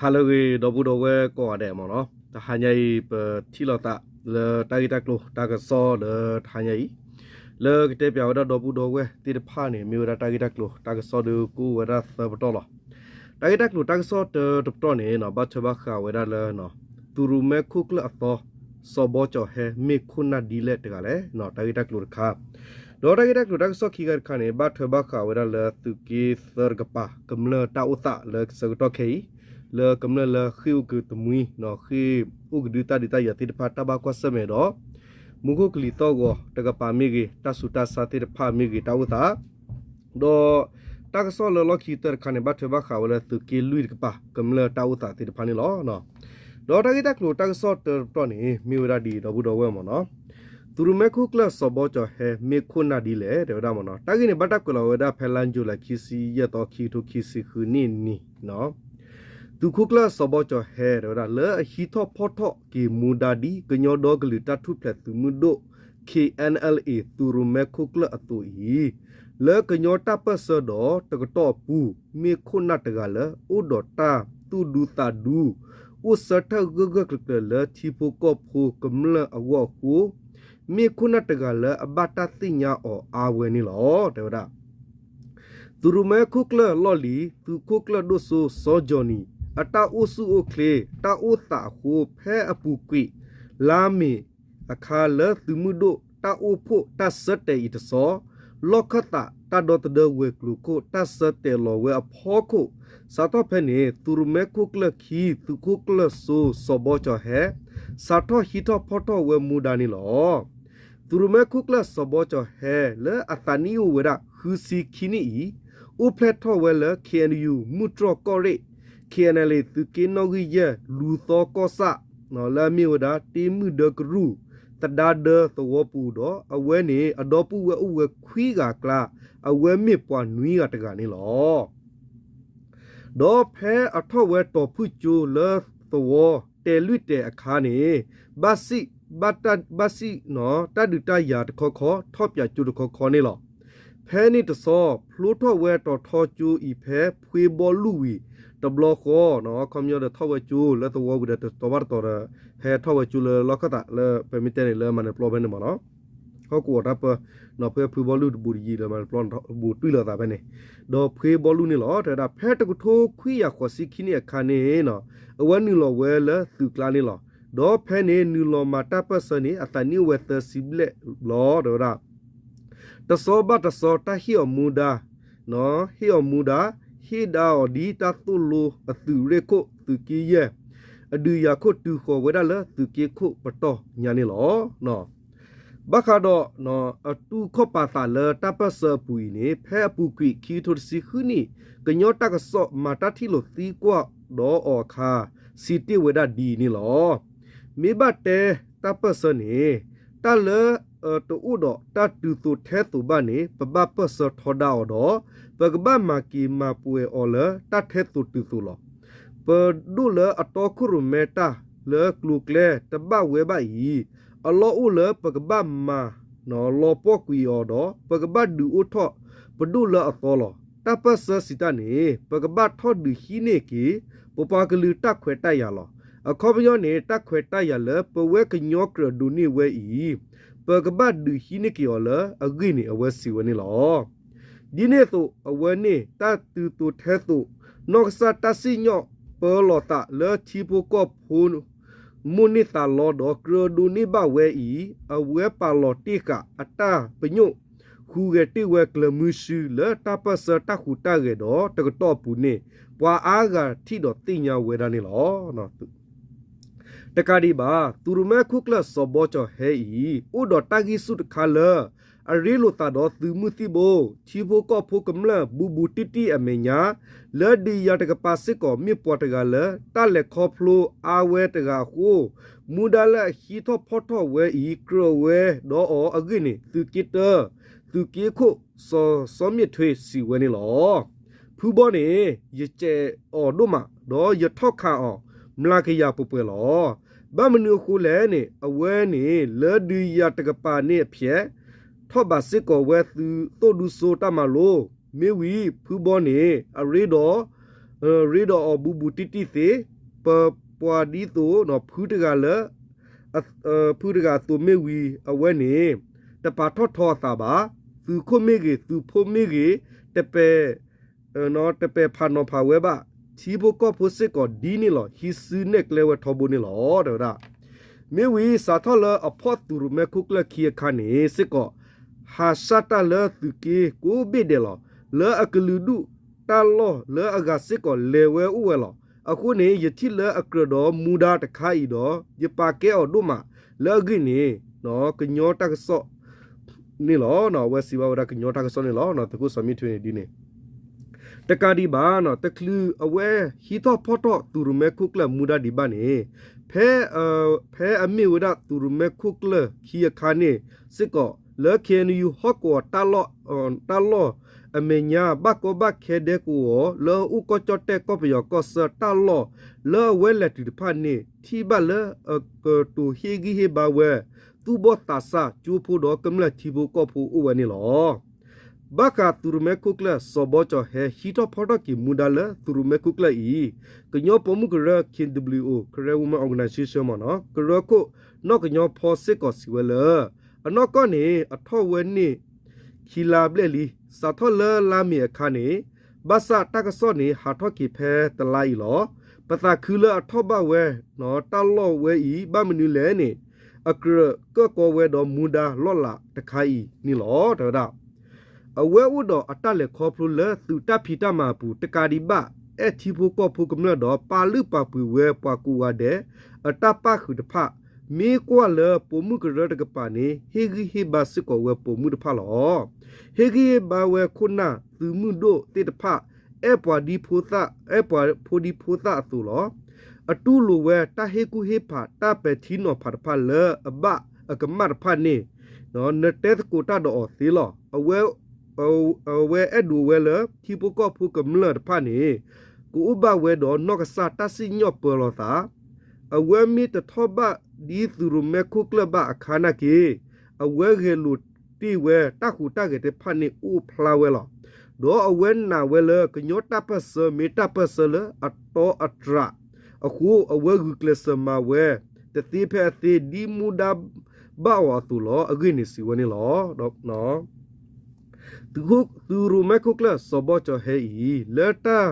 ဟါလၢအဂ့ၤ ဒီပုၢ်ဒီဝဲၢ်ကိးဂၤဒဲးမ့ၢ်နီၤ, တဟါညါအံၤ ပထံၣ်လိာ်သးလၢတၢ်ဂ့ၢ်တၢ်ကျိၤတၢ်ကစီၣ်လၢတဟါညါအံၤ, လၢကတဲပၠးဝဲဒၣ်ဒီပုၢ်ဒီဝဲၢ်သ့ၣ်တဖၣ်န့ၣ် မ့ၢ်ဝဲဒၣ်တၢ်ဂ့ၢ်တၢ်ကျိၤတၢ်ကစီၣ်ဒီးကအိၣ်ဝဲဒၣ်သၢပတီၢ်လီၤ. တၢ်ဂ့ၢ်တၢ်ကျိၤတၢ်ကစီၣ်တၢတပတီၢ်န့ၣ်နီၤ ဘၣ်ထွဲဘၣ်ဃးဝဲဒၣ်လၢ သုးရူၤမဲခိၣ်ကျၢၢ်အသီ စီၤဘီကၠီၤဟဲ မ့ၢ်ခိၣ်နၢ်ဒ်လဲၣ်တဂၤလဲၣ်နီၤ တၢ်ဂ့ၢ်တၢ်ကျိၤတခါ, ဒီးတၢ်ဂ့ၢ်တၢ်ကျိၤတၢ်ကစီၣ်ခံခါတခါန့ၣ် ဘၣ်ထွဲဘၣ်ဃးဝဲဒၣ်လၢသုးက့သၢတကပၤ ကမျၢၢ်တၢ်အိၣ်သးလၢဆၢကတီၢ်ခဲအံၤ, လၢကမျၢၢ်လၢဃ့ၢ်အိၣ်က့ၤတမှံ, ဃ့ၢ်အိၣ်ကဒုတၢ်ဒုးတၢ်ယၤသ့ၣ်တဖၣ် တၢ်ဘၣ်ကွၢ်ဆၢၣ်မဲာ်ဒီး မူခိၣ်ကလံၤသီၣ်ဂီၤတကပၤမ့ၢ်ဂ့ၤ, တၢ်ဆူးတၢ်ဆါသ့ၣ်တဖၣ်မ့ၢ်ဂ့ၤ တၢ်အိၣ်သး ဒီးတၢ်ကစီၣ်လၢလီၢ်ခံကတၢၢ်တခါန့ၣ် ဘၣ်ထွဲဘၣ်ဃးဝဲလၢသုးက့လွံၢ်တကပၤ ကမျၢၢ်တၢ်အိၣ်သးသ့ၣ်တဖၣ်န့ၣ်လီၤ. ဒီးတၢ်ဂ့ၢ်တၢ်ကျိၤတၢ်ကစီၣ်တၢတပတီၢ်န့ၣ် မ့ၢ်ဝဲဒၣ်ဒ်အံၤ ဒီပုၢ်ဒီဝဲၢ်မ့ၢ်နီၤ, သုးရူၤမဲခိၣ်ကျၢၢ်စီၤဘီကၠီၤဟဲ မ့ၢ်ခိၣ်နၢ်ဒ်လဲၣ် တဲဝဲဒၣ်မ့ၢ်နီၤ, တၢ်ဂ့ၢ်န့ၣ် ဘၣ်တၢ်ကွဲးလီၤဝဲဒၣ်ဖဲလါယူၤလံ ခံဆံယဲၢ်သီ ခံကထိခံဆံဃုနံၣ်န့ၣ် သုးခိၣ်ကျၢၢ်စီၤဘီကၠီၤဟဲ တဲဝဲဒၣ် လၢအဟံးထီၣ်ဖီၣ်ထီၣ်က့ၤမူဒါဒ် ကညီဒီကလုာ်တၢ်ထူၣ်ဖျဲးသုးမုၢ်ဒိၣ် KNLA သုးရူၤမဲခိၣ်ကျၢၢ်အသိးအံၤ, လၢကညီတၢ်ပၢၢ်ဆၢဒီးတကတီၢ်အပူၤ မ့ၢ်ခိၣ်နၢ်တဂၤလၢ အိၣ်ဒီးတၢ်သူၣ်ဒူသးဒူ, အိၣ်ဆၢထၢၣ်ဂၢၢ်ဂၢၢ်ကျၢၤကျၢၤလၢထံဖိကီၢ်ဖိကမျၢၢ်အဂီၢ်အဃိ, မ့ၢ်ခိၣ်နၢ်တဂၤလၢအဘၣ်တၢ်သ့ၣ်ညါအီၤအါဝဲန့ၣ်လီၤ တဲဝဲဒၣ်. သုးရူၤမဲခိၣ်ကျၢၢ်လီၢ်လံၤ သုးခိၣ်ကျၢၢ်ဒိၣ်စိစီၤကၠီၤနံၤ အတၢ်အိၣ်ဆူၣ်အိၣ်ချ့ တၢ်အိၣ်သးအဃိ ဖဲအပူၤကွံာ် လါမ့ၤအခါလၢသုးမုၢ်ဒိၣ်တၢ်အိၣ်ဖှိၣ်တၢ်ဆၢတဲာ်အံၤတဆီ လီၢ်ခၢၣ်သးတၢ်ဒီသဒၢဝဲၤကျိၤခိၣ် တၢ်ဆၢတဲာ်လီၤဝဲအဖီခိၣ် စးထီၣ်ဖဲန့ၣ် သုးရူၤမဲခိၣ်ကျၢၢ်ခံ သုးခိၣ်ကျၢၢ်စိစီၤဘီကၠီၤဟဲ စးထီၣ်ဟံးထီၣ်ဖီၣ်ထီၣ်ဝဲမူဒါန့ၣ်လီၤ. သုးရူၤမဲခိၣ်ကျၢၢ်စီၤဘီကၠီၤဟဲ လၢအသးနံၣ်အိၣ်ဝဲဒၣ်ဃုဆံခံနံၣ်အံၤ အိၣ်ဖျဲၣ်ထီၣ်ဝဲလၢ KNU မုၢ်တြီၢ်ကီၢ်ရ့ၣ်, KNLA သုးက့နီၣ်ဂံၢ်ယဲၢ် လူၤသီကီၢ်ဆၣ် လၢအမ့ၢ်ဝဲဒၣ် တ့မုၢ်ဒၢကရူၢ် သဒါဒၢသဝီပူၤဒီး အဝဲန့ၣ် အဒီပုၢ်ဝဲၢ်အိၣ်ဝဲခွံဂၤအကျါ အဝဲမ့ၢ်ပှၤနွံဂၤတဂၤန့ၣ်လီၤ. ဒီးဖဲအထီၣ်ဝဲတီၤဖုၣ်ကၠိလၢသဝီ တဲာ်လွံၢ်တဲာ်အခါန့ၣ် ဘၣ်စံး ဘၣ်တၢ် ဘၣ်စံး တၢ်ဒုးတၢ်ယၤတခီခီ ထီၣ်ပၠးကၠိတခီခီန့ၣ်လီၤ. ဖဲန့ၣ်တဆီ ဖျိထီၣ်ဝဲတီၤထီကၠိအံၤဖဲဖှ့ဘီလူၣ်ဝံၤတဘျီဃီ, ခီပညီဒီးထီၣ်ဝဲကၠိလၢသဝီဝံၤဒီး တတီၤဘၣ်တတီၤဒီး ဟဲထီၣ်ဝဲကၠိလၢလီၢ်ခၢၣ်သးလၢ ပမ့ၢ်တဲန့ၣ် လၢမၤနၢၤပျီဖဲန့ၣ်မ့ၢ်နီၤ ဟီၣ်ကဝီၤတၢ်ပၢ နီၤ ဖဲဖှ့ဘီလူၣ်တဘူးတယံၤလၢမၤနၢၤပျီ ဘူးတွံၢ်လိာ်သးဖဲန့ၣ်, ဒီးဖှ့ဘီလူၣ်န့ၣ်လီၤ. တဲဝဲဒၣ် ဖဲတကထိခွံကယၤဃိးဆံခံနံၣ်အခါန့ၣ်နီၤ အဝဲနုာ်လီၤဝဲလၢသုးကျါန့ၣ်လီၤ. ဒီးဖဲန့ၣ်နုာ်လီၤမၤတၢ်ပၢၢ်ဆၢန့ၣ် အသးနံၣ်အိၣ်ဝဲသၢဆံဘျဲၣ်လီၤ. တဲဝဲဒၣ် တဆီဘၣ်တဆီတၢ်ဟ့ၣ်အီၤမူဒါ ဟ့ၣ်အီၤမူဒါ ဟ့ၣ်ဒါအီၤဒ်တၢ်သိၣ်လိအသုးရ့ၣ်ခိၣ်သုးက့ယဲၢ် အဒုးယၤခိၣ်တုၤဃီၤဝဲဒၣ်လၢသုးက့ခိၣ်ပတီၢ်ညါန့ၣ်လီၤ. ဘၣ်ဃးဒီး အတူၢ်ခီၣ်ပာ်သးလၢတၢ်ပၢၢ်ဆၢအပူၤအံၤန့ၣ် ဖဲအပူၤကွံာ်ခံကထိတဆံဃုနံၣ် ကညီတၢ်ကစီၣ်မၤတၢ်ထံၣ်လိာ်သံကွၢ်ဒီးအီၤအခါ စံးတ့ၢ်ဝဲဒၣ်ဒ်အံၤန့ၣ်လီၤ. မ့ၢ်ဘၣ်တဲတၢ်ပၢၢ်ဆၢန့ၣ် တၢ်လၢအတအိၣ်ဒီးတၢ်တုၤသိးထဲသိးဘၣ်န့ၣ် ပဘၣ်ပၢၢ်ဆၢထီဒါအီၤဒီး ပကဘၣ်မၤက့ၤမၤပှဲၤအီၤလၢတၢ်ထဲသိးတုၤသိးလီၤ. ပဒိၣ်လၢအတီခိၣ်ရိၣ်မဲတၢ်လၢကျိၤကျဲတဘၣ်ဝဲဘၣ်အံၤ အလီၢ်အိၣ်လၢပကဘၣ်မၤ လီၤပှီၢ်ကွံာ်အီၤဒီး ပကဘၣ်ဒုးအိၣ်ထီၣ် ပဒိၣ်လၢအသီလီၤ. တၢ်ပၢၢ်ဆၢစံးတၢ်န့ၣ် ပကဘၣ်ထီၣ်ဒုးဟံးန့ၢ်က့ၤ ပပှၤကလုာ်တၢ်ခွဲးတၢ်ယာ်လီၤ. အခီပညီန့ၣ် တၢ်ခွဲးတၢ်ယာ်လၢပဝဲကညီကြၢးဒိးန့ၢ်ဝဲအံၤ ပကဘၣ်ဒုးဟံးန့ၢ်က့ၤအီၤလၢအဂ့ၢ်န့ၣ် အဝဲစံးဝဲန့ၣ်လီၤ. ဒ်န့ၣ်အသိး အဝဲန့ၣ် တၢ်တုၤသိးထဲသိး နီၢ်ကစၢ်တၢ်စံၣ်ညီၣ်ပၢလီၤသးလၢထံဖိကီၢ်ဖိ မိၣ်န့ၢ်သးလီဒီးကြၢးဒိးန့ၢ်ဘၣ်ဝဲအံၤ အဝဲပာ်လီၤတ့ၢ်ဃာ်အတၢ်ပညိၣ် ဟူးဂဲၤတ့ၢ်ဝဲကျၢၤမုဆူလၢတၢ်ပၢၢ်ဆၢတၢ်ဟူးတၢ်ဂဲၤဒီးတကတီၢ်အပူၤန့ၣ် ပှၤအါဂၤထံၣ်ဒီးသ့ၣ်ညါဝဲဒၣ်န့ၣ်လီၤ. တကးဒံးဘၣ် သုးရူၤမဲခိၣ်ကျၢၢ်စီၤဘီကၠီၤဟဲအံၤ အိၣ်ဒီးတၢ်ဂံၢ်ဆူၣ်တခါလၢ အရ့လိာ်သးဒီးသုးမုၢ်သံၣ်ဘိ ထံဖိကီၢ်ဖိကမျၢၢ်ဘူးဘူးတံၢ်တံၢ်အမဲာ်ညါ လၢဒုးယၤတကပၤစ့ၢ်ကီး မ့ၢ်ပှၤတဂၤလၢ တၢ်လဲၤခီဖျိအါဝဲတဂၤအဃိ မူဒါလၢအဟံးထီၣ်ဖီၣ်ထီၣ်ဝဲအံၤ ကြၢးဝဲဒီးအီၤအဂ့ၢ်န့ၣ် သုးက့တၢ သုးက့ခိၣ် စီၤစီမ့ၣ်ထွ့စံးဝဲန့ၣ်လီၤ. ဖုဘီန့ၣ် ယစဲးအီၤဒိၣ်မး ဒီးယထီၣ်ခးအီၤ မျးကယၤပှဲၤပှဲၤလီၤ. ဘၣ်မနုၤအဃိလဲၣ်န့ၣ် အဝဲန့ၣ် လၢဒုးယၤတကပၤန့ၣ်အဖျဲၣ် ထီၣ်ဘးစ့ၢ်ကီးဝဲသုးသိၣ်ဒူစိတၢ်မၤလိ မ့ၢ်ဝံၤ ဖုဘီန့ၣ် အရ့ဒီး ရ့ဒီးအီၤဘူးဘူးတံၢ်တံၢ်သ့, ပပှၤဒ်သိး ဖုတဂၤလၢ ဖုတဂၤအသိးမ့ၢ်ဝံၤ အဝဲန့ၣ် တပာ်ထီၣ်ထီအသးဘၣ်. သုးခိၣ်မ့ၢ်ဂ့ၤ သုးဖိမ့ၢ်ဂ့ၤ တပဲာ် တပဲာ်ဖးနီၤဖးဝဲဘၣ်. ထံဖိကီၢ်ဖိစ့ၢ်ကီးဒ်န့ၣ်လီၤ. ဟံးစုနဲၣ်ကျဲဝဲထီဘိန့ၣ်လီၤ တဲဝဲဒၣ်. မ့ၢ်ဝံၤစးထီၣ်လၢအဖီၣ်သုးရိၣ်မဲခိၣ်ကျၢၢ်ခံအခါန့ၣ်စ့ၢ်ကီး ဟးစၢ်တၢ်လၢသုးက့ကိးဘ့ၣ်ဒဲးလီၤ. လၢအကလုာ်ဒူၣ်တၢ်လီၢ်လၢအဂၤစ့ၢ်ကီးလဲၤဝဲအိၣ်ဝဲလီၤ. အဃိန့ၣ် ယထံၣ်လၢအကြၢးဒီးမူဒါတခါအံၤဒီး ယပာ်ကဲအီၤဒိၣ်မး လၢအဂ့ၢ်န့ၣ် ကညီတၢ်ကစီၣ်န့ၣ်လီၤ. အဝဲစံးဘၣ်ဝဲဒၣ်ကညီတၢ်ကစီၣ်န့ၣ်လီၤ. သုးခိၣ်စီၤမံထွဲန့ၣ်ဒ်န့ၣ် တကးဒံးဘၣ် တချုးအဝဲဟံးထီၣ်ဖီၣ်ထီၣ်သုးရိၣ်မဲခိၣ်ကျၢၢ်မူဒါဒံးဘၣ်န့ၣ် ဖဲ ဖဲအမ့ၢ်ဝဲဒၣ်သုးရိၣ်မဲခိၣ်ကျၢၢ်ခံအခါန့ၣ်စ့ၢ်ကီး လၢ ခ့ၣ်အဲၣ်ယူၣ် ဟီၣ်ကဝီၤတၢ်လီၢ် တၢ်လီၢ်အမဲာ်ညါ ဘၣ်ကီဘၣ်ခဲဒဲကဝီၤ လၢအအိၣ်ကီၢ်ကၠီၣ်တဲၣ်ကီၢ်ပယီၤကီၢ်ဆၢတၢ်လီၢ် လၢအဝဲလဲၤတုၤတဖၣ်န့ၣ် ထံၣ်ဘၣ်လၢအကတိၤဟ့ၣ်ဂံၢ်ဟ့ၣ်ဘါဝဲ သူၣ်ဘီၣ်သးစၢ်ကၠိဖိဒီးကမျၢၢ်ထံဖိကီၢ်ဖိအိၣ်ဝဲန့ၣ်လီၤ. ဘၣ်ဃးသုးရိၣ်မဲခိၣ်ကျၢၢ် စီၤဘီကၠီၤဟဲဟံးထီၣ်ဖီၣ်ထီၣ်က့ၤမူဒါလၢသုးရိၣ်မဲခိၣ်ကျၢၢ်အံၤ ကညီပိာ်မုၣ်ကရၢ K W O Karen Women Organization မ့ၢ်နီၤ ကရၢခိၣ်နီၣ်ကညီဖီစ့ၢ်ကီးစံးဝဲလၢ အနီၢ်ကီၢ်န့ၣ် အထီၣ်ဝဲန့ၣ် ခံလါဘျဲၣ်လံ စးထီၣ်လၢလါမ့ၤအခါန့ၣ် ဘၣ်ဆၣ်တၢ်ကစီၣ်န့ၣ် ဟးထီၣ်က့ၤဖဲတလါအံၤလီၤ. ပသးခုလၢအထီၣ်ဘၣ်ဝဲ တၢ်လီၢ်ဝဲအံၤ ဘၣ်မနုၤလဲၣ်န့ၣ် အကြၢးကၢၣ်ကီဝဲဒီးမူဒါလီၢ်လၤတခါအံၤန့ၣ်လီၤ တဲဝဲဒၣ်. အဝဲအိၣ်ဒီးအတၢ်လဲၤခီဖျိလၢသုးတၢ်ဖံးတၢ်မၤအပူၤ တကးဒံးဘၣ် အဲၣ်ထံဖိကီၢ်ဖိကမျၢၢ်ဒီး ပာ်လုၢ်ပာ်ပှ့ၤဝဲပှၤကိးဂၤဒဲး အတၢ်ပၣ်ဃုာ်တဖၣ် မ့ၢ်ကွၢ်လၢပိာ်မုၣ်ကရၢတကပၤန့ၣ် ဟ့ၣ်ဂံၢ်ဟ့ၣ်ဘါစ့ၢ်ကီးဝဲပိာ်မုၣ်တဖၣ်လီၤ. ဟ့ၣ်ဂံၢ်ဟ့ၣ်ဘါဝဲခိၣ်နၢ်သုးမုၢ်ဒိၣ်သ့ၣ်တဖၣ် အဲၣ်ပှၤဒ်ဖိသၣ် အဲၣ်ပှၤဖိဒံဖိသၣ်အသိးလီၤ. အတူၢ်လိာ်ဝဲတၢ်ဟ့ၣ်ကူၣ်ဟ့ၣ်ဖး တၢ်ပဲာ်ထံနီၤဖးတဖၣ်လၢအဘၣ်အကမၣ်တဖၣ်န့ၣ် နတဲသကိးတၢ်ဒီးအီၤသ့လီၤ. အဝဲအဲၣ်ဒိးဝဲလၢ ထံဖိကီၢ်ဖိကမျၢၢ်တဖၣ်န့ၣ် ကအိၣ်ဘၣ်ဝဲဒီးနီၢ်ကစၢ်တၢ်စံၣ်ညီၣ်ပၢလီၤသး အဝဲမ့ၢ်တထီၣ်ဘၣ်ဒ်သုးရိၣ်မဲခိၣ်ကျၢၢ်ဘၣ်အခါနာ်က့ အဝဲဂဲၤလိာ်တ့ၢ်ဝဲတၢ်ဟူးတၢ်ဂဲၤသ့ၣ်တဖၣ်န့ၣ်အိၣ်ဖျါဝဲလီၤ. ဒီးအဝဲနာ်ဝဲလၢကညီတၢ်ပၢၢ်ဆၢမ့ၢ်တၢ်ပၢၢ်ဆၢလၢအတီအတြၢ်အဃိ အဝဲဂုာ်ကျဲးစၢးမၤဝဲ တသ့ဖဲအသ့ဒ်မူဒါဘၣ်အီၤအသိးလီၤ. အဂ့ၢ်န့ၣ်စံးဝဲန့ၣ်လီၤ. သုးရိၣ်မဲခိၣ်ကျၢၢ်စီၤဘီကၠီၤဟဲအံၤ လၢတၢ်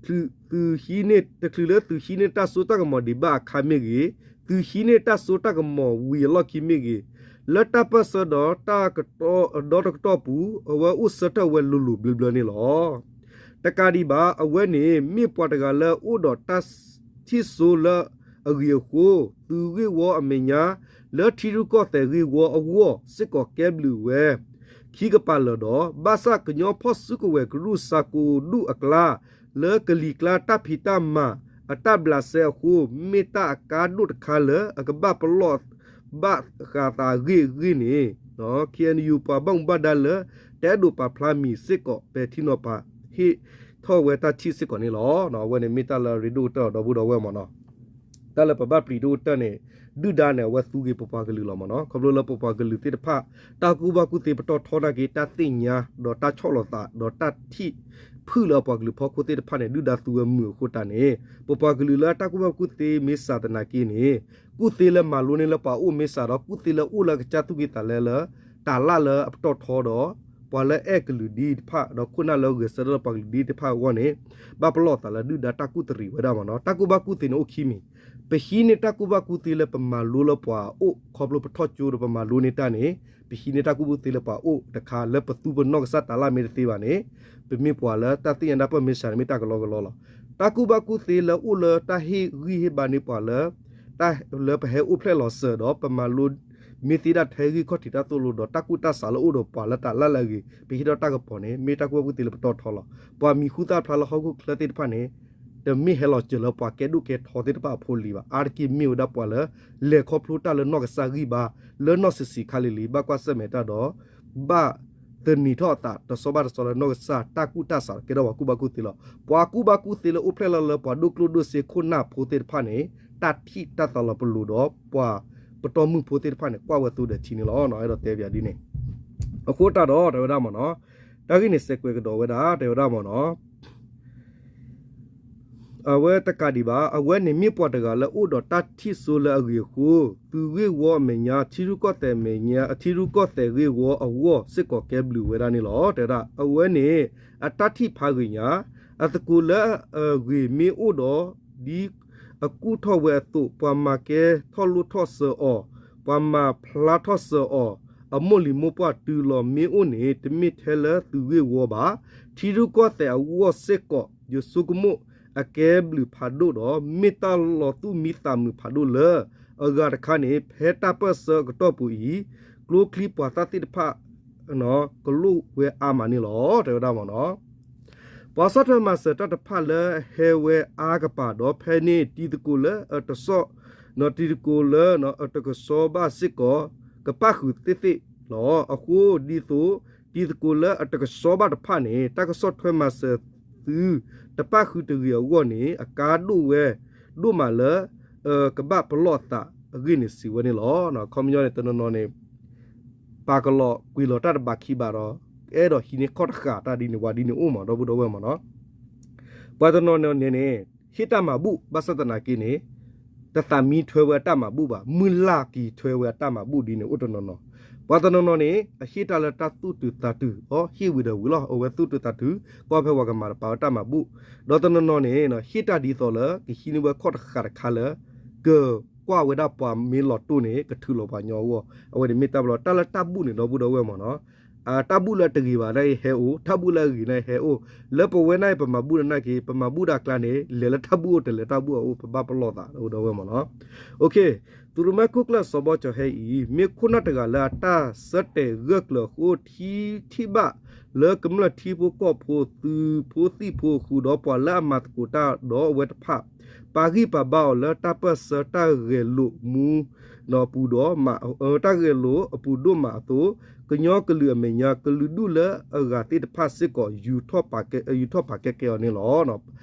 သုးဟံးန့ၢ် တချုးလၢသုးဟံးန့ၢ်တၢ်စိတၢ်ကမီၤဒံးဘၣ်အခါမ့ၢ်ဂ့ၤ, သုးဟံးန့ၢ်တၢ်စိတၢ်ကမီၤဝံၤအလီၢ်ခံမ့ၢ်ဂ့ၤ, လၢတၢ်ပၢၢ်ဆၢဒီးတၢ်ကတီၢ် ဒီတကတီၢ်ပူၤ အဝဲအိၣ်ဆၢထၢၣ်ဝဲလိၤလိၤဘျၢဘျၢန့ၣ်လီၤ. တကးဒံးဘၣ် အဝဲန့ၣ်မ့ၢ်ပှၤတဂၤလၢအိၣ်ဒီးတၢ်ထံၣ်စိလၢအဂ့ၤအဃိ, သုးဂ့ၢ်ဝီအမဲာ်ညါ လၢထံရူၢ်ကီၢ်သဲးဂ့ၢ်ဝီအဂီၢ်စ့ၢ်ကီးကဲဘျုးဝဲ ခံကပၤလၢာ်ဒီး ဘၣ်ဆၣ်ကညီဖီၣ်စုကဝဲၤကရူၢ်စးကိးဒူၣ်အကျါ လၢကလံၤကျါတၢ်ဖံးတၢ်မၤအတၢ်ဘျးစဲအဃိ မ့ၢ်တၢ်အကါဒိၣ်တခါလၢအကဘၣ်ပလီၢ်ဘၣ်ဃးသးအဂ့ၢ်အဂ့ၢ်န့ၣ် ခ့ၣ်အဲၣ်ယူၣ် ပှၤဘၣ်မူဘၣ်ဒါလၢတအဲၣ်ဒိးပာ်ဖျါမံၤစ့ၢ်ကီး ပဲာ်ထံနီၤဖး ဟ့ၣ်ထီၣ်ဝဲတၢ်ထံၣ်စ့ၢ်ကီးန့ၣ်လီၤ. အဝဲန့ၣ်မ့ၢ်တၢ်လၢအရ့ဒိၣ်ကတၢၢ်ဒီပုၢ်ဒီဝဲၢ်မ့ၢ်နီၤ. တၢ်လၢပဘၣ်ပျံၤဒိၣ်ကတၢၢ်န့ၣ် ဒုၣ်ဒါန့ၣ် အဝဲသူက့ၤပပှၤကလုာ်လီၤမ့ၢ်နီၤ. ခီဖျိလၢပပှၤကလုာ်သ့ၣ်တဖၣ် တၢ်ကူၣ်ဘၣ်ကူၣ်သ့ပတီၢ်ထီနာ်က့ တၢ်သ့ၣ်ညါ ဒီးတၢ်ဆီၣ်လီၤသး ဒီးတၢ်ထံၣ်ဖုၣ်လၢအပှၤကလုာ်ဖီခိၣ်သ့ၣ်တဖၣ်န့ၣ် ဒုၣ်ဒါသူဝဲမုာ်အဃိတၢ်န့ၣ် ပပှၤကလုာ်လၢတၢ်ကူၣ်ဘၣ်ကူၣ်သ့မ့ၢ်စှၤသနာ်က့န့ၣ် ကူၣ်သ့လၢမၤလိန့ၢ်လၢပှၤအိၣ်မ့ၢ်စှၤဒီး ကူၣ်သ့လၢအိၣ်လၢအကစၢ်သူၣ်ကံၢ်သးလဲလၢ တၢ်လၢ်လၢအပတီၢ်ထီဒီး ပှၤလၢအဲၣ်ကလုာ်ဒ်တဖၣ် ဒီးခိၣ်နၢ်လၢဂဲၤဆၢထၢၣ်လၢပှၤကလုာ်ဒ်တဖၣ်အဂီၢ်န့ၣ် ဘၣ်ပလီၢ်သးလၢဒုၣ်ဒါတၢ်ကူၣ်တရံးဝဲဒၣ်မ့ၢ်နီၤ. တၢ်ကူၣ်ဘၣ်ကူၣ်သ့န့ၣ်အိၣ်ခံမံၤ, ပဟံးန့ၢ်တၢ်ကူၣ်ဘၣ်ကူၣ်သ့လၢပမၤလိလၢပှၤအအိၣ် ခီဖျိပထီၣ်ကၠိဒီးပမၤလိန့ၢ်တၢ်န့ၣ် ပဟံးန့ၢ်တၢ်ကူၣ်ဘၣ်ကူၣ်သ့လၢပှၤအိၣ်တခါ လၢပသူပနီၢ်ကစၢ်တၢ်လၢ်မ့ၢ်တသ့ဘၣ်န့ၣ် ပမ့ၢ်ပှၤလၢတၢ်သ့ၣ်ညါတၢ်ပၢၢ်မ့ၢ်စှၤန့ၣ်မ့ၢ်တၢ်ကလီကလီလီၤ. တၢ်ကူၣ်ဘၣ်ကူၣ်သ့လၢအိၣ်လၢတၢ်ဟ့ၣ်ဂံၢ်ဟ့ၣ်ဘါန့ၢ်ပှၤလၢ လၢပဟဲအိၣ်ဖျဲၣ်လီၤစၢၤဒီး ပမၤလိ မ့ၢ်သ့ဒၣ်ထဲဂံၢ်ခီၣ်ထံးတၢ်သိၣ်လိဒီး တၢ်ကူၣ်တၢ်ဆးလၢအိၣ်ဒီးပှၤလၢတၢ်လၢ်လၢအဂ့ၤ ပဟ့ၣ်ထီၣ်တၢ်ကပီၤန့ၣ် မ့ၢ်တၢ်ကူၣ်ဘၣ်ကူၣ်သ့လၢပတီၢ်ထီလီၤ. ပှၤမံၤဟူသၣ်ဖျါလၢဟီၣ်ခိၣ်ချၢသ့ၣ်တဖၣ်န့ၣ် တမ့ၢ်ဟဲလီၤစၢၤလၢပှၤကဲဒိၣ်ကဲထီသ့ၣ်တဖၣ်အဖိလံၤဘၣ်. အါတက့ၢ်မ့ၢ်ဝဲဒၣ်ပှၤလၢ လဲၤခီဖျိတၢ်လၢနီၢ်ကစၢ်ဂံၢ်ဘါ လၢနီၢ်ဆံးဆံးခါလံၤလံၤ ဘၣ်ကွၢ်ဆၢၣ်မဲာ်တၢ်ဒီး ဘၣ်သန့ၤထီၣ်အသးတဆီဘၣ်တဆီလၢနီၢ်ကစၢ်တၢ်ကူၣ်တၢ်ဆး ကဲထီၣ်ပှၤကူၣ်ဘၣ်ကူၣ်သ့လီၤ. ပှၤကူၣ်ဘၣ်ကူၣ်သ့လၢအိၣ်ဖျဲၣ်လီၤလၢပှၤဒိၣ်ကျိၣ်ဒိၣ်စ့ခိၣ်နၢ်ဖိသ့ၣ်တဖၣ်န့ၣ် တၢ်ထံၣ်တၢ်သးလီၤပလိာ်ဒီး ပှၤပတီၢ်မုၢ်ဖိသ့ၣ်တဖၣ်န့ၣ် ကွၢ်ဝဲသိဒီးထံန့ၣ်လီၤ. အဲၣ်ဒိးတဲပၠးဒ်န့ၣ် အဃိတၢ်ဒီး တဲဝဲဒၣ်မ့ၢ်နီၤ, တၢ်ဂ့ၢ်န့ၣ်စဲးကွဲးကဒီးဝဲဒၣ် တဲဝဲဒၣ်မ့ၢ်နီၤ အဝဲတကးဒံးဘၣ် အဝဲန့ၣ်မ့ၢ်ပှၤတဂၤလၢအိၣ်ဒီးတၢ်ထံၣ်စိလၢအဂ့ၤအဃိ သုးဂ့ၢ်ဝီအမဲာ်ညါ ထံရူၢ်ကီၢ်သဲးအမဲာ်ညါ ထံရူၢ်ကီၢ်သဲးဂ့ၢ်ဝီအဂီၢ်စ့ၢ်ကီးကဲဘျုးဝဲဒၣ်န့ၣ်လီၤ. တဲဝဲဒၣ် အဝဲန့ၣ် အတၢ်ထံၣ်ဖးဂ့ၤညါ အသကိးလၢအဂ့ၤမ့ၢ်အိၣ်ဒီး ဒ်အကူၣ်ထီၣ်ဝဲအသိး ပှၤမၤကဲထီၣ်လိၣ်ထီၣ်စၢၤအီၤ, ပှၤမၤဖျါထီၣ်စၢၤအီၤ, အမိၢ်လံၤမိၢ်ပှၢ်တုၤလီၤမ့ၢ်အိၣ်န့ၣ် တမ့ၢ်ထဲလၢသုးဂ့ၢ်ဝီဘၣ်. ထံရူၢ်ကီၢ်သဲးအဂီၢ်စ့ၢ်ကီး ယဆိကမိၣ်အကဲဘျုးဖးဒိၣ်ဒီး မ့ၢ်တၢ်လီၤသူၣ်မံသးမုာ်ဖးဒိၣ်လၢ အဂၤတခါန့ၣ် ဖဲတၢ်ပၢၢ်ဆၢအကတီၢ်ပူၤအံၤ ကျိချံပှၤသၣ်သ့ၣ်တဖၣ် ကလိၣ်ဝဲအါမးန့ၣ်လီၤ တဲဝဲဒၣ်မ့ၢ်နီၤ. ပှၤဆီၣ်ထွဲမၤစၢၤတၢ်တဖၣ်လၢဟဲဝဲအါကပၤဒီး ဖဲန့ၣ်တံၤသကိးလၢအတဆီၣ် တံၤသကိးလၢအတကဆှီဘၣ်စ့ၢ်ကီး ကပၣ်ဃုာ်သ့ၣ်သ့ၣ်လီၤ. အဃိဒ်သိး တံၤသကိးလၢအတကဆှီဘၣ်တဖၣ်န့ၣ် တၢ်ကဆီၣ်ထွဲမၤစၢၤသုတပၣ်ဃုာ်တဂ့ၤအဂီၢ်န့ၣ် အကါဒိၣ်ဝဲဒိၣ်မးလၢ ကဘၣ်ပလီၢ်အသးအဂ့ၢ်န့ၣ် စံးဝဲန့ၣ်လီၤ. ခီပညီန့ၣ် တနီၤနီၤန့ၣ် ပာ်ကလီၤကွံာ်လီၤတၢ်တဘးခံဘးဒီး အဲၣ်ဒိးဟံးန့ၢ်ခီၣ်တဃာ်တၢ်ဒ်န့ၣ်ဝဲဒ်န့ၣ်အိၣ်မး ဒီပုၢ်ဒီဝဲၢ်မ့ၢ်နီၤ. ပှၤတနီၤနီၤန့ၣ်န့ၣ် ဟ့ၣ်တၢ်မၤဘူၣ် ဘၣ်ဆၣ်သနာ်က့န့ၣ် တသးမံထွဲဝဲအတၢ်မၤဘူၣ်ဘၣ်, မုၢ်လၢ်က့ၤထွဲဝဲအတၢ်မၤဘူၣ်ဒ်န့ၣ်အိၣ်တနီၤနီၤ. ပှၤတနီၤနီၤန့ၣ် အဟ့ၣ်တၢ်လၢတၢ်သူၣ်တုၤသးတုၤ အီ ဟ့ၣ်ဝံၤဒီးဝံၤလီၤ အဝဲသူၣ်တုၤသးတုၤ ကီၢ်ဖဲပှၤကမၤတပာ်ဝဲတၢ်မၤဘူၣ်, ဒီးတနီၤနီၤန့ၣ် ဟ့ၣ်တၢ်ဒ်သိးလၢ ကဟံးန့ၢ်ဝဲခီၣ်တဃာ်တခါလၢ ကကွၢ်ဝဲဒၣ်ပှၤမ့ၢ်လီၤတိၢ်န့ၣ် ကထုးလီၤပှၤကညီအဂီၢ်, အဝဲန့ၣ်မ့ၢ်တၢ်ပလီၢ် တၢ်လၢတၢ်ဘူၣ်န့ၣ် ဒီပုၢ်ဒီဝဲၢ်မ့ၢ်နီၤ. တၢ်ဘူၣ်လၢတဂ့ၤဘၣ်န့ၣ်ဟဲအိၣ်, တၢ်ဘူၣ်လၢအဂ့ၤန့ၣ်ဟဲအိၣ်, လၢပဝဲန့ၣ် ပမၤဘူၣ်ဒီးနာ်က့ ပမၤဘူၣ်ဒၣ်ကျါန့ၣ် လဲၤလၢတၢ်ဘူၣ်အိၣ် တလဲၤတၢ်ဘူၣ်အအိၣ် ပဘၣ်ပလီၢ်သး ဒီပုၢ်ဒီဝဲၢ်မ့ၢ်နီၤ. သုးရူမဲခိၣ်ကျၢၢ်စီၤဘီကၠီၤဟဲအံၤ မ့ၢ်ခိၣ်နၢ်တဂၤလၢအတၢ်ဆၢတဲာ်ဂၢၢ်ကျၢၤအဃိ ထံထံၣ်ဘၣ်လၢကမျၢၢ်ထံဖိကီၢ်ဖိ သုးဖိသံၣ်ဖိ ဃုာ်ဒီးပှၤလၢအမၤသကိးတၢ်ဒီးအဝဲတဖၣ် ပာ်ဂံၢ်ပာ်ဘါအီၤလၢတၢ်ပၢၢ်ဆၢတၢ်ဂဲၤလိာ်မူ ပူၤဒီး တၢ်ဂဲၤလိာ်အပူၤဒိၣ်မးအသိး ကညီကလုာ်အမဲာ်ညါ ကလုာ်ဒူၣ်လၢအဂၤသ့ၣ်တဖၣ်စ့ၢ်ကီး ယူၤထီၣ်ပာ်ကဲကဲအီၤန့ၣ်လီၤ.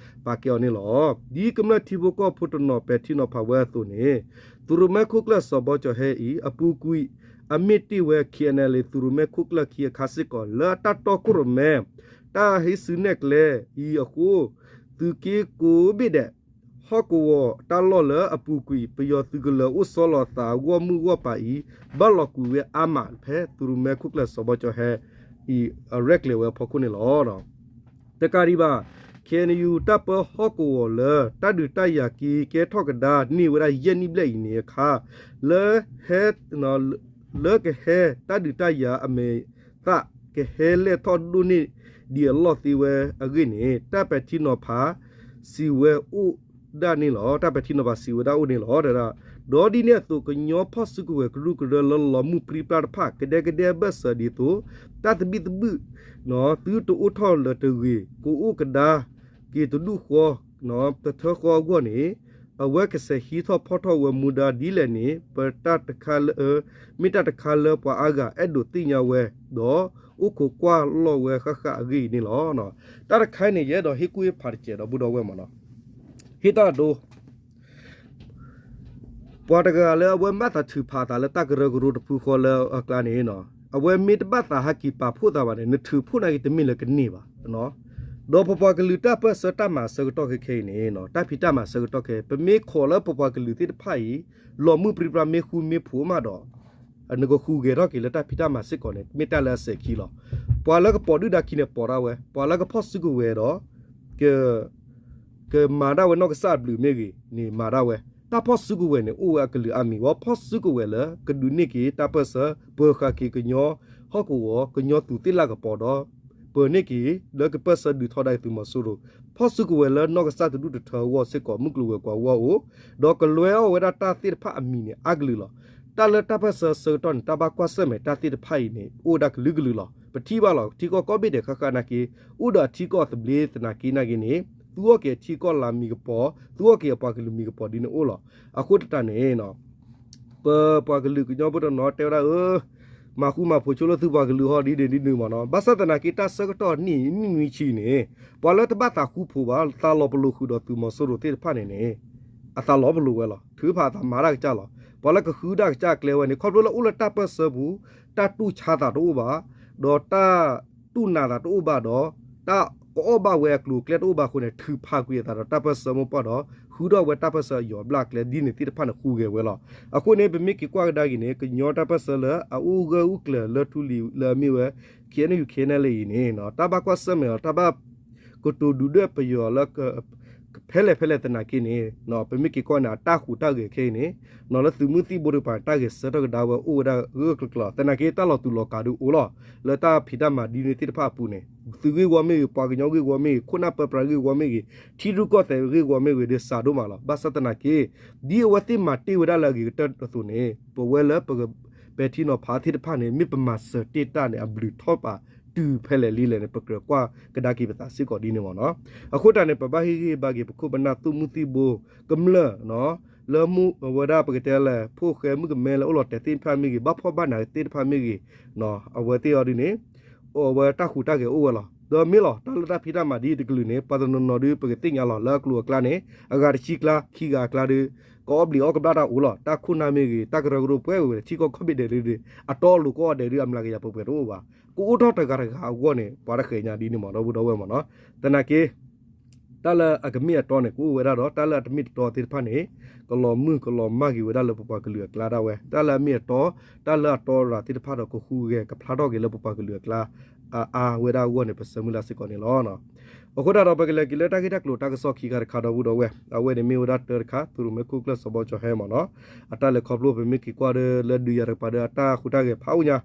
ပာ်ကဲအီၤန့ၣ်လီၤ. ဒ်ကမျၢၢ်ထံဖိကီၢ်ဖိတနီၤပဲာ်ထံနီၤဖးဝဲအသိးန့ၣ် သုးရူမဲခိၣ်ကျၢၢ်စီၤဘီကၠီၤဟဲအံၤ အပူၤကွံာ် အမ့ၢ်တ့ၢ်ဝဲ ခ့ၣ်အဲၣ်အဲၣ်လ့ၣ် သုးရူမဲခိၣ်ကျၢၢ်ခံအခါစ့ၢ်ကီး လၢအတၢ်တီခိၣ်ရိၣ်မဲ တၢ်ဟ့ၣ်စုနဲၣ်ကျဲအံၤအဃိ သုးက့ကိးဘ့ၣ်ဒဲး ဟီၣ်ကဝီၤတၢ်လီၢ်လၢအပူၤကွံာ် ပယီၤသုးကလၢၤအိၣ်ဆီလီၤအသးအဂီၢ်မုၢ်ဂီၢ်ပၤအံၤ ဘၣ်လီၤကွံာ်ဝဲအါမး ဖဲသုးရူမဲခိၣ်ကျၢၢ်စီၤဘီကၠီၤဟဲအံၤ အရဲၣ်ကျဲၤဝဲအဖီခိၣ်န့ၣ်လီၤ. တကးဒံးဘၣ် ခ့ၣ်အဲၣ်ယူၣ် တၢ်ပၢဟီၣ်ကဝီၤလၢ တၢ်ဒုးတၢ်ယၤက့ၤကဲထီၣ်ကဒါန့ၢ်ဝဲဒၣ်ယဲၢ်နံၣ်ဘျဲၣ်အံၤန့ၣ်အခါ လၢ လၢကဟဲတၢ်ဒုးတၢ်ယၤအမဲာ်သၣ် ကဟဲလဲၢ်ထီၣ်ဒိၣ်န့ၢ်ဒံးအလီၢ်သ့ဝဲအဂ့ၢ်န့ၣ် တၢ်ပဲာ်ထံနီၤဖး စံးဝဲအိၣ်ဒၣ်န့ၣ်လီၤ. တၢ်ပဲာ်ထံနီၤဖးစံးဝဲဒၣ်အိၣ်န့ၣ်လီၤ. ဒီးဒ်န့ၣ်အသိး ကညီဖီၣ်စုကဝဲၤကရူၢ်ကရၢလၢလီၤမုၢ်ပြံပြါတဖၣ် ကဒဲကဒဲဘၢၣ်စၢၤဒ်သိး တၢ်သဘံၣ်သဘုၣ် သုတအိၣ်ထီၣ်လၢၤတဂ့ၤ ကအိၣ်ကဒါက့ၤတဒူၣ်ဃီ တထၢဃီအဂီၢ်န့ၣ် အဝဲကဆဲးဟံးထီၣ်ဖီၣ်ထီၣ်ဝဲမူဒါဒ်လဲၣ်န့ၣ် ပတၢ်တခါလၢ မ့ၢ်တၢ်တခါလၢပှၤအါဂၤအဲၣ်ဒိးသ့ၣ်ညါဝဲ ဒီးအိၣ်ခိးကွၢ်လီၢ်ဝဲဃၣ်ဃၣ်အဂ့ၢ်အံၤန့ၣ်လီၤ. တၢ်တခါအံၤန့ၣ် ယအဲၣ်ဒိးဟ့ၣ်ကူၣ်ဟ့ၣ်ဖးတစဲးဒီပုၢ်ဒီဝဲၢ်မ့ၢ်နီၤ. ဟ့ၣ်တၢ်ဒိ ပှၤတဂၤလၢအဝဲမၤသးထုးဖးအသးလၢတၢ်ကရၢကရိတဖုဃီလၢအကျါန့ၣ် အဝဲမ့ၢ်တဘၣ်သးဟးက့ၤပာ်ဖှိၣ်သးဘၣ်န့ၣ် နထုးဖှိၣ်နာ်က့တမ့ၢ်လၢကန့ၢ်ဘၣ်. ဒီးပပှၤကလုာ်တၢ်ပၢၢ်ဆၢတၢ်မၤဆၢကတီၢ်ခဲခဲအံၤန့ၣ် တၢ်ဖံးတၢ်မၤဆၢကတီၢ်ခဲ ပမ့ၢ်ခိးလၢပပှၤကလုာ်သ့ၣ်တဖၣ်အံၤ လီၤမုၢ်ပြံပြါမ့ၢ်ဃူမ့ၢ်ဖိးမးဒီး နကဃုဂဲၤထီၣ်က့ၤလၢတၢ်ဖံးတၢ်မၤစ့ၢ်ကီးန့ၣ် မ့ၢ်တၢ်လၢအစဲးခံလီၤ. ပှၤလၢကပိာ်ဒုၣ်ဒါခံန့ၣ်ပိာ်ဒၣ်ဝဲ, ပှၤလၢကဖီၣ်စုကဝဲၤဒီး က ကမၤဒၣ်ဝဲနီၢ်ကစၢ်အဘျုးမ့ၢ်ဂ့ၤန့ၣ်မၤဒၣ်ဝဲ. တၢ်ဖီၣ်စုကဝဲၤန့ၣ် အိၣ်ဝဲအကလုာ်အါမံၤဝဲ, ဖီၣ်စုကဝဲၤလၢကဒုးန့ၢ်က့ၤတၢ်ပၢၢ်ဆၢ ပၢၤဃာ်က့ၤကညီဟီၣ်ကဝီၤ ကညီသူးသ့ၣ်လၣ်ကပီၤဒီး ပၢၤန့ၢ်က့ၤ လၢကပၢၢ်ဆၢဒုးထီဒါက့ၤသုးမီၤစိရိၤ, ဖီၣ်စုကဝဲၤလၢနီၢ်ကစၢ်တဒူၣ်တထၢအဂီၢ်စ့ၢ်ကီး မုၢ်ကျိၤဝဲၤကွာ်အဂီၢ်အိၣ်, ဒီးကလွဲအီၣ်ဝဲဒၣ်တၢ်သ့ၣ်တဖၣ်အမံၤန့ၣ် အါကလုာ်လီၤ. တၢ်လၢတၢ်ပၢၢ်ဆၢဆၢကတီၢ်န့ၣ် တၢ်ဘၣ်ကွၢ်ဆၢၣ်မဲာ်တၢ်သ့ၣ်တဖၣ်အံၤန့ၣ် အိၣ်ဝဲဒၣ်ကလုာ်ကလုာ်လီၤ. ပထံၣ်ဘၣ်လီၤ ထံကီၢ်ကိးဘ့ၣ်ဒဲးဃၣ်ဃၣ်နာ်က့ အိၣ်ဒီးအထံကီၢ်သဘျ့သနာ်က့နာ်က့န့ၣ် သူအီၣ်က့ၤအထံကီၢ်လၢမံၤကပီၤ, သူအီၣ်က့ၤအပှၤကလုာ်မံၤကပီၤဒ်န့ၣ်အိၣ်လီၤ. အဃိသတးန့ၣ် ပပှၤကလုာ်ကညီဖိတနီၤတဲဝဲဒၣ် အၢ မၤဃူမၤဖိးဆိလၢသုပှၤကလုာ်ဟီဒ်န့ၣ်ဒ်န့ၣ်မ့ၢ်နီၤ. ဘၣ်ဆၣ်သနာ်က့ တၢ်ဆၢကတီၢ်နံၣ်နွံဆံန့ၣ် ပှၤလၢတဘၣ်သးဃူဖိးဘၣ် သးလီၤပလိာ်ဃုာ်ဒီးသုးမီၤစိရိၤသ့ၣ်တဖၣ်န့ၣ်န့ၣ် အသးလီၤပလိာ်ဝဲလီၤ. ထုးဖးအသးမၤတၢ်ကစၢ်လီၤ. ပှၤလၢကဃုဒၣ်ကစၢ်အကျဲဝဲန့ၣ် ခီဖျိလၢအိၣ်လၢတၢ်ပၢၢ်ဆၢပူၤ တၢ်တူၢ်ဆါသးတအိၣ်ဘၣ်, ဒီးတၢ်တူၢ်နးသးတအိၣ်ဘၣ်ဒီး တၢ် ကအီၣ်ဘၣ်ဝဲအကျိၤအကျဲတအိၣ်ဘၣ်အဃိန့ၣ် ထုးဖးကွံာ်အသးဒီးတၢ်ပၢၢ်ဆၢမိၢ်ပှၢ်ဒီး ဃုထီၣ်ဝဲတၢ်ပၢၢ်ဆၢအယီၤဘျၣ်အကျဲဒ်န့ၣ်သ့ၣ်တဖၣ်န့ၣ် ဟူးဂဲၤဝဲလီၤ. အဃိန့ၣ် ပမ့ၢ်က့ၤကွၢ်ကဒါက့ၤန့ၣ် ကညီတၢ်ပၢၢ်ဆၢလၢအအိၣ်ဂၢၢ်အိၣ်ကျၢၤလၢထူလံၤလၢအမ့ၢ်ဝဲ ခ့ၣ်အဲၣ်ယူၣ် ခ့ၣ်အဲၣ်ယူၣ် အံၤန့ၣ် တၢ်ဘၣ်ကွၢ်ဆၢၣ်မဲာ်အီၤ တၢ်ဘၣ် ကတိၤဒုးဒွဲၣ်ပယီၤလၢ ဖဲလဲၣ်ဖဲလဲၣ်သနာ်က့န့ၣ် ပမ့ၢ်က့ၤကွၢ်န့ၣ် အတၢ်ဟူးတၢ်ဂဲၤခဲအံၤန့ၣ် လၢသုးမုၢ်သံၣ်ဘိတကပၤ တၢ်ဂဲၤဆၢထၢၣ်ကဒါဝဲအိၣ်ဝဲဒၣ်ဂၢၢ်ဂၢၢ်ကျၢၤကျၢၤ သနာ်က့တၢ်လီၤတူာ်လီၤကာ်ဒုးအိၣ်လီၤ. လၢတၢ်ဖံးတၢ်မၤဒ်န့ၣ်သ့ၣ်တဖၣ်အပူၤန့ၣ် သုးဂ့ၢ်ဝီမ့ၢ်ဂ့ၤ ပှၤကညီဂ့ၢ်ဝီမ့ၢ်ဂ့ၤ ခိၣ်နၢ်ပၢပြးဂ့ၢ်ဝီမ့ၢ်ဂ့ၤ ထံရူၢ်ကီၢ်သဲးဂ့ၢ်ဝီမ့ၢ်ဂ့ၤဒီးစှၤဒိၣ်မးလီၤ. ဘၣ်ဆၣ်သနာ်က့ ဒ်အဝဲသ့ၣ်မၤတ့ၢ်ဝဲဒၣ်လၢအဂ့ၤကတၢၢ်အသိးန့ၣ် ပဝဲလၢပက ပဲာ်ထံနီၤဖးသ့ၣ်တဖၣ်န့ၣ် မ့ၢ်ပမၤစၢၤတ့ၢ်တၢ်န့ၣ် အဘျုးထီၣ်ပာ်တုၤဖဲလဲၣ်လံလဲၣ်န့ၣ် ပကြၢးကွၢ်ကဒါက့ၤပသးစ့ၢ်ကီးဒ်န့ၣ်မ့ၢ်နီၤ. အဃိတၢ်န့ၣ် ပဘၣ်ဟ့ၣ်ဂံၢ်ဟ့ၣ်ဘါက့ၤ ပခိၣ်ပနၢ်သုးမုၢ်သံၣ်ဘိ ကမျၢၢ် လၢမူဝဲဒၣ်ပကတဲလဲၣ် ဖိၣ်ဃဲမုၣ်ကမဲလၢအိၣ်လီၤတဲာ်သ့ၣ်တဖၣ်မ့ၢ်ဂ့ၤ ဘၣ်ဖှီၣ်ဘၣ်နးသ့ၣ်တဖၣ်မ့ၢ်ဂ့ၤ အဝဲသ့ၣ်အီၤဒ်န့ၣ် အဝဲတၢ်ဟူးတၢ်ဂဲၤအိၣ်ဝဲလီၤ. ဒီးမ့ၢ်လီၤ တၢ်လၢတၢ်ဖံးတၢ်မၤဒ်တကလုာ်န့ၣ် ပှၤတနီၤနီၤဒုး ပကသ့ၣ်ညါလီၤ လၢအကျိၤအကျဲန့ၣ် အဂၤတဆံကျါ ခံဂၤအကျါဒီး ကအီၣ်ဘျံးအီၣ်ကဘျၣ်တၢ်အိၣ်လီၤ. တၢ်ခိၣ်နၢ်မ့ၢ်ဂ့ၤ တၢ်ကရၢကရိပှဲၤဝဲ ထံကီၢ်ခီၣ်ဘ့ၣ်ဒဲးလံဒီး အတီအလိၤကအီၣ်ဒဲးဒုး အမျးကယၤပှဲၤပှဲၤတအိၣ်ဘၣ်. ကအိၣ်ထီၣ်တဂၤတဂၤအဂီၢ်န့ၣ် ပှၤတဃဲၤညါဒ်န့ၣ်မ့ၢ် ဒီပုၢ်ဒီဝဲၢ်မ့ၢ်နီၤ. သနာ်က့ တၢ်လၢအကမ့ၢ်အတီန့ၣ် ကအိၣ်ဝဲဒၣ်ဒီး တၢ်လၢအတမ့ၢ်တတီသ့ၣ်တဖၣ်န့ၣ် ကလီၤမုၢ်ကလီၤမၢ်က့ၤဝဲဒၣ်လၢပပှၤကလုာ်အကျါဒၣ်ဝဲ တၢ်လၢအမ့ၢ်အတီ တၢ်လၢအတီအရၤသ့ၣ်တဖၣ်ဒီး ကဟူးဂဲၤကဖျါထီၣ်က့ၤလၢပပှၤကလုာ်အကျါ အါအါဝဲဒၣ်အဂီၢ်န့ၣ် ပဆၢမုၢ်လၢ်စ့ၢ်ကီးန့ၣ်လီၤ. အဃိသတးဒီး ပကလဲၤက့ၤလၢတၢ်ဂ့ၢ်တၢ်ကျိၤတၢ်ကစီၣ်ခံခါတခါ ဒီပုၢ်ဒီဝဲၢ် အဝဲန့ၣ်မ့ၢ်ဝဲဒၣ်တၢတခါ သုးရိၣ်မဲခိၣ်ကျၢၢ်စီၤဘီကၠီၤဟဲမ့ၢ်နီၤ အတၢ်လဲၤခီဖျိ ပမ့ၢ်က့ၤကွၢ်ဒီး လၢဒုးယၤတကပၤဒီး အတၢ်ဟူးတၢ်ဂဲၤဖးအိၣ်ညါ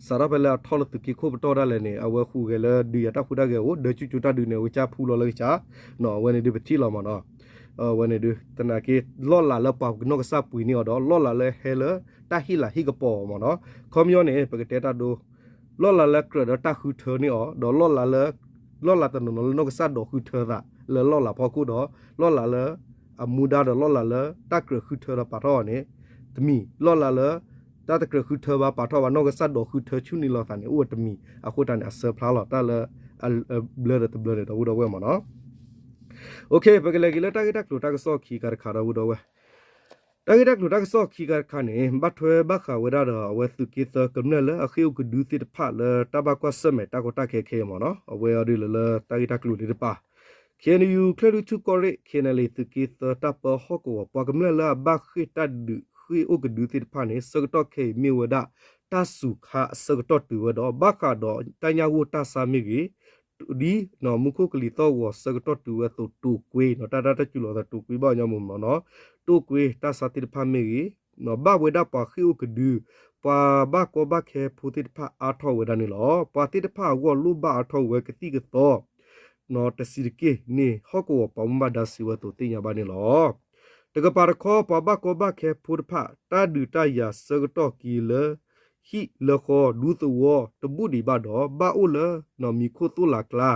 စးထီၣ်ဖဲလၢအထီၣ်လၢသုးက့ခိၣ်ပတီၢ်ဒၣ်လဲာ်န့ၣ် အဝဲဟူးဂဲၤလၢဒုးယၤတၢ်ဟူးတၢ်ဂဲၤအိၣ် ဒၢကၠူကၠူတၢ်ဒုးန့ၣ် အဝဲကၢ်ဖူလီၤလၢကစၢ် အဝဲန့ၣ်ဒုးပထံၣ်လီၤမ့ၢ်နီၤ. အဝဲန့ၣ်ဒုး သနာ်က့ လီၢ်လၤလၢပှၤကနီၢ်ကစၢ်ပှ့ၤန့ၢ်အီၤဒီး လီၢ်လၤလၢဟဲလၢတၢ်ဟ့ၣ်လၤဟ့ၣ်ကပီၤအီၤမ့ၢ်နီၤ. ခီပညီန့ၣ် ပကတဲတၢ်ဒိ လီၢ်လၤလၢကြၢးဒီးတၢ်ဃုထၢန့ၢ်အီၤ ဒီးလီၢ်လၤလၢ လီၢ်လၤတနီၤနီၤလၢနီၢ်ကစၢ်ဒိးဃုထၢသးလၢလီၢ်လၤဖီခိၣ်ဒီး လီၢ်လၤလၢ အမူဒါဒီးလီၢ်လၤလၢတၢ်ကြၢးဃုထၢဒီးပာ်ထီၣ်အီၤန့ၣ် တမံၤ လီၢ်လၤလၢ တၢ်တကြၢးဃုထၢဘၣ်ပာ်ထီၣ်ဘၣ်နီၢ်ကစၢ်ဒိးဃုထၢဆူၣ်န့ၢ်လိာ်သးန့ၣ် အိၣ်ဝဲတမံၤ အဃိတၢ်န့ၣ် အဆၢဖျါလီၤ တၢ်လၢ အဘျၢဒီးတဘျၢန့ၣ် ဒီပုၢ်ဒီဝဲၢ်မ့ၢ်နီၤ. ပကလဲၤက့ၤလၢတၢ်ဂ့ၢ်တၢ်ကျိၤတၢ်ကစီၣ်ခံခါတခါ ဒီပုၢ်ဒီဝဲၢ် တၢ်ဂ့ၢ်တၢ်ကျိၤတၢ်ကစီၣ်ခံခါတခါန့ၣ် ဘၣ်ထွဲဘၣ်ဃးဝဲဒၣ်ဒီး အဝဲသုးက့သၢကမျၢၢ်လၢအဃ့ၢ်အိၣ်ကဒုသ့ၣ်တဖၣ်လၢတၢ်ဘၣ်ကွၢ်ဆၢၣ်မဲာ်တၢ်ကီတၢ်ခဲခဲအံၤမ့ၢ်နီၤ အဝဲအီၤဒုးလၢလၢတၢ်ဂ့ၢ်တၢ်ကျိၤသ့ၣ်တဖၣ် ခ့ၣ်အဲၣ်ယူၣ် ကၠဲၣ်လွံၢ်ထူၣ်ကီၢ်ရ့ၣ် ခ့ၣ်အဲၣ်ယူၣ် သုးက့သၢတၢ်ပၢဟီၣ်ကဝီၤ ပှၤကမျၢၢ်လၢအဘၣ်ဃ့ၢ်တၢ်ဒုးဃ့ၢ်အိၣ်ကဒုသ့ၣ်တဖၣ်န့ၣ် ဆၢကတီၢ်ခဲအံၤမ့ၢ်ဝဲဒၣ် တၢ်စူၤခါအဆၢကတီၢ်တုၤဝဲဒီး ဘၣ်ဃးဒီးတၢ်ညၣ်ဂိၢ်တၢ်ဆါမ့ၢ်ဂ့ၤ ဒ်မူခိၣ်ကလံၤသီၣ်ဂီၤဆၢကတီၢ်တုၤဝဲအသိး တိာ်ကွ့ တၢ်တၢ်တၢ်စူၤလီၤသးတိာ်ကွ့ဘၣ်ညီမ့ၢ်နီၤ တိာ်ကွ့တၢ်ဆါသ့ၣ်တဖၣ်မ့ၢ်ဂ့ၤ ဘၣ်ဝဲဒၣ်ပှၤဃ့ၢ်အိၣ်ကဒု ပှၤဘၣ်ကီဘၣ်ခဲဖိသ့ၣ်တဖၣ်အါထီၣ်ဝဲဒၣ်န့ၣ်လီၤ. ပှၤသ့ၣ်တဖၣ်အဂီၢ်လိၣ်ဘၣ်အါထီၣ်ဝဲကသံၣ်ကသီ တဆံးတက့ၢ်န့ၣ် ဟီၣ်ကဝီၤပှၤမူဘၣ်ဒါစံးဝဲအသိးသ့ၣ်ညါဘၣ်န့ၣ်လီၤ. တကပၤတခီ ပှၤဘၣ်ကီဘၣ်ခဲဖိတဖၣ် တၢ်ဒုးတၢ်ယၤဆၢကတီၢ်က့ၤလၢ ဟံၣ်လၢဃီ ဒူသဝီ တဘူၣ်ဒံးဘၣ်ဒီး ဘၣ်အိၣ်လၢမံၤခိၣ်သိၣ်လးကျါ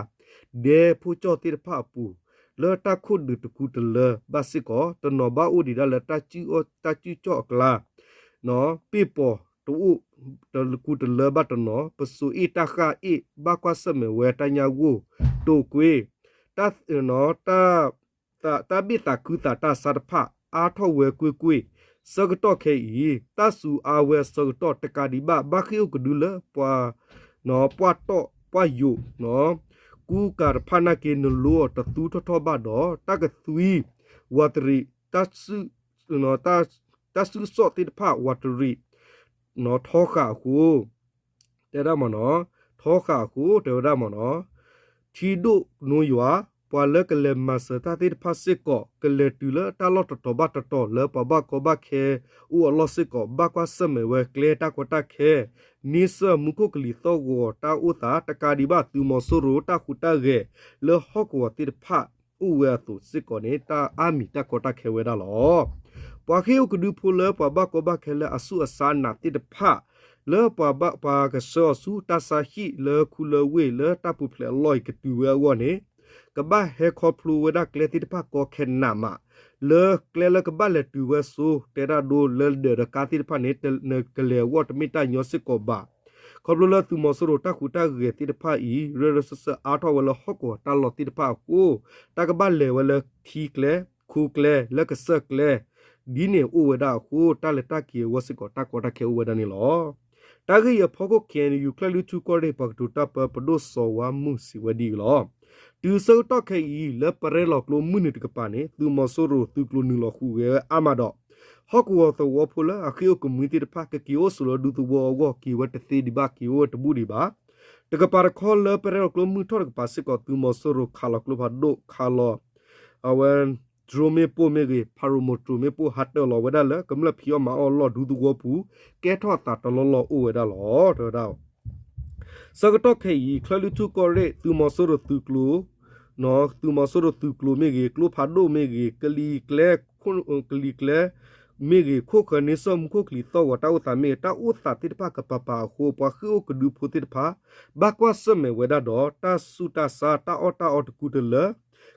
ဒဲဖိကၠီၣ်သ့ၣ်တဖၣ်အပူၤ လၢတၢ်ခိၣ်ဒုးတကူတလၢဘၣ်စ့ၢ်ကီး တနီၤဘၣ်အိၣ်ဒံးဒၣ်လၢ တၢ်စုကၠီၣ်အကျါ ပ့ၢ်ပီၤတအိၣ် တကူတလၢဘၣ်တနီၤ ပစိၤအ့ၣ်တၢ်ဃၣ်အ့ၣ် ဘၣ်ကွၢ်ဆၢၣ်မဲာ်ဝဲတၢ်ညၣ်ဂိၢ် တိာ်ကွ့ တၢ် တၢ်ဘ့ၣ်သးခုသးတၢ်ဆါတဖၣ် အါထီၣ်ဝဲကွ့ၢ်ကွ့ၢ် ဆၢကတီၢ်ခဲအံၤ တၢ်စူၤအါဝဲအဆၢကတီၢ်တကးဒံးဘၣ် ဘၣ်ဃ့ၢ်အိၣ်ကဒုလၢပှၤ ပှၢ်တီၣ်ပှၢ်ယိာ် ကူကၤတဖၣ်နာ်က့ နလိအီၤတသူထီၣ်ထီၣ်ဘၣ်ဒီး တၢ်ကသွံ ဝးတရံး တၢ်စုကစီၣ်သ့ၣ်တဖၣ် ဝးတရံး ထီဃာ်အဃိ တဲဒၣ်မ့ၢ်နီၤ ထီဃာ်အဃိ တဲဝဲဒၣ်မ့ၢ်နီၤ ထံဒိၣ်နိယွၤ ပှၤလၢကလဲၤမၤစၢၤတၢ်သ့ၣ်တဖၣ်စ့ၢ်ကီး ကလဲၤတုၤလၢတၢ်လီၢ်တတီၤဘၣ်တတီၤလၢပှၤဘၣ်ကီဘၣ်ခဲအိၣ်အလီၢ်စ့ၢ်ကီး ဘၣ်ကွၢ်ဆၢၣ်မဲာ်ဝဲကျဲတၢ်ကီတၢ်ခဲ န့ဆၢၣ်မူခိၣ်ကလံၤသီၣ်ဂီၤတၢ်အိၣ်သး တကးဒံးဘၣ်သုးမီၤစိရိၤတၢ်ဟူးတၢ်ဂဲၤလၢဟီၣ်ကဝီၤသ့ၣ်တဖၣ် အိၣ်ဝဲအသိးစ့ၢ်ကီးန့ၣ် တၢ်အါမံၤတၢ်ကီတၢ်ခဲဝဲဒၣ်လီၤ. ပှၤဃ့ၢ်အိၣ်ကဒုဖိလၢပှၤဘၣ်ကီဘၣ်ခဲလၢအဆူၣ်အဆါနးသ့ၣ်တဖၣ် လၢပှၤဘၣ်ပှၤကဆှၢအီၤဆူတၢ်ဆါဟံၣ်လၢခူလၢဝ့ၢ်လၢတၢ်ပူၤဖျဲးအလီၢ်အံၤ ကတုၤဝဲအဂီၢ်န့ၣ် ကဘၣ်ဟဲခီဖျိဝဲဒၣ်ကျဲသ့ၣ်တဖၣ်ကီခဲနးမး လၢကျဲလၢကဘၣ်လဲၤတုၤဝဲဆိ တဲဒၣ်ဒိလၢဒၢးဒီးကါသ့ၣ်တဖၣ်န့ၣ် နကလဲၤအဂီၢ်တမ့ၢ်တၢ်ညီစ့ၢ်ကီးဘၣ်. ခီဖျိလၢသုးမီၤစိရိၤတၢ်ဟူးတၢ်ဂဲၤသ့ၣ်တဖၣ်အံၤ ရၢရၢစၢၢ်စၢၢ်အါထီၣ်ဝဲလၢဟီၣ်ကဝီၤတၢ်လီၢ်သ့ၣ်တဖၣ်အဃိ တၢ်ကဘၣ်လဲၤဝဲလၢထံကျဲ ခိကျဲ လၢကစၢၢ်ကျဲ ဒ်န့ၣ်အိၣ်ဝဲဒၣ်အဃိ တၢ်လဲၤတၢ်က့ၤအဂီၢ်စ့ၢ်ကီး တၢ်ကီတၢ်ခဲအိၣ်ဝဲဒၣ်န့ၣ်လီၤ. တၢ်ဂ့ၢ်အံၤအဖီခိၣ် KNU ကၠဲၣ်လွံၢ်ထူၣ်ကီၢ်ရ့ၣ် ပှၤကတိၤတၢ်ပၢ ပဒိၣ်စီၤဝါမုၢ်စံးဝဲဒ်အံၤလီၤ. တုၤဆၢကတီၢ်ခဲအံၤ လၢပရဲၣ်လီၤကျိမုၢ်နုာ်တကပၤန့ၣ် သုးမီၤစိရိၤသုးကျိၤနုာ်လီၤဟူးဂဲၤဝဲအါမးဒီး ဟီၣ်ကဝီၤသဝီဖိလၢအဃ့ၢ်အိၣ်ကမှံသ့ၣ်တဖၣ် ကက့ၤအိၣ်ဆိးလၢဒူသဝီအဂီၢ် က့ၤဝဲတသ့ဒံးဘၣ် က့ၤအိၣ်ဝဲတဘူၣ်ဒံးဘၣ်. တကပၤတခီလၢပရဲၣ်လီၤကျိမုၢ်ထီၣ်တကပၤစ့ၢ်ကီး သုးမီၤစိရိၤခးလီၤကျိဖးဒိၣ် ခးလီၤ အဝဲ drone မ့ၣ်ပိၢ်မ့ၢ်ဂ့ၤ paramotor မ့ၣ်ပိၢ် ဟးတၢၢ်လီၤဝဲဒၣ်လၢ ကမျၢၢ်ဖံးအီၣ်မၤအီၣ်အလီၢ်ဒူသဝီပူၤ ကဲထီၣ်အသးတလီၢ်လီၢ်အိၣ်ဝဲဒၣ်လီၤ တဲဝဲဒၣ်. ဆၢကတီၢ်ခဲအံၤ ကၠဲၣ်လွံၢ်ထူၣ်ကီၢ်ရ့ၣ် သုးမီၤစိရိၤသုးကျိၤ သုးမီၤစိရိၤသုးကျိၤမ့ၢ်ဂ့ၤ ကျိဖးဒိၣ်မ့ၢ်ဂ့ၤ ကလံၤကျဲ ကလံၤကျဲ မ့ၢ်ဂ့ၤ ခိၣ်ဃၢၤန့ဆၢၣ်မူခိၣ်ချံသီၣ်ဂီၤတၢ်အိၣ်သးမ့ၢ်ဂ့ၤ တၢ်အိၣ်သးသ့ၣ်တဖၣ်ကပၤပၤအဃိ ပှၤဃ့ၢ်အိၣ်ကဒုဖိသ့ၣ်တဖၣ် ဘၣ်ကွၢ်ဆၢၣ်မဲာ်ဝဲဒၣ်ဒီး တၢ်ဆူးတၢ်ဆါ တၢ်အီၣ်တၢ်အီတကူတလၢ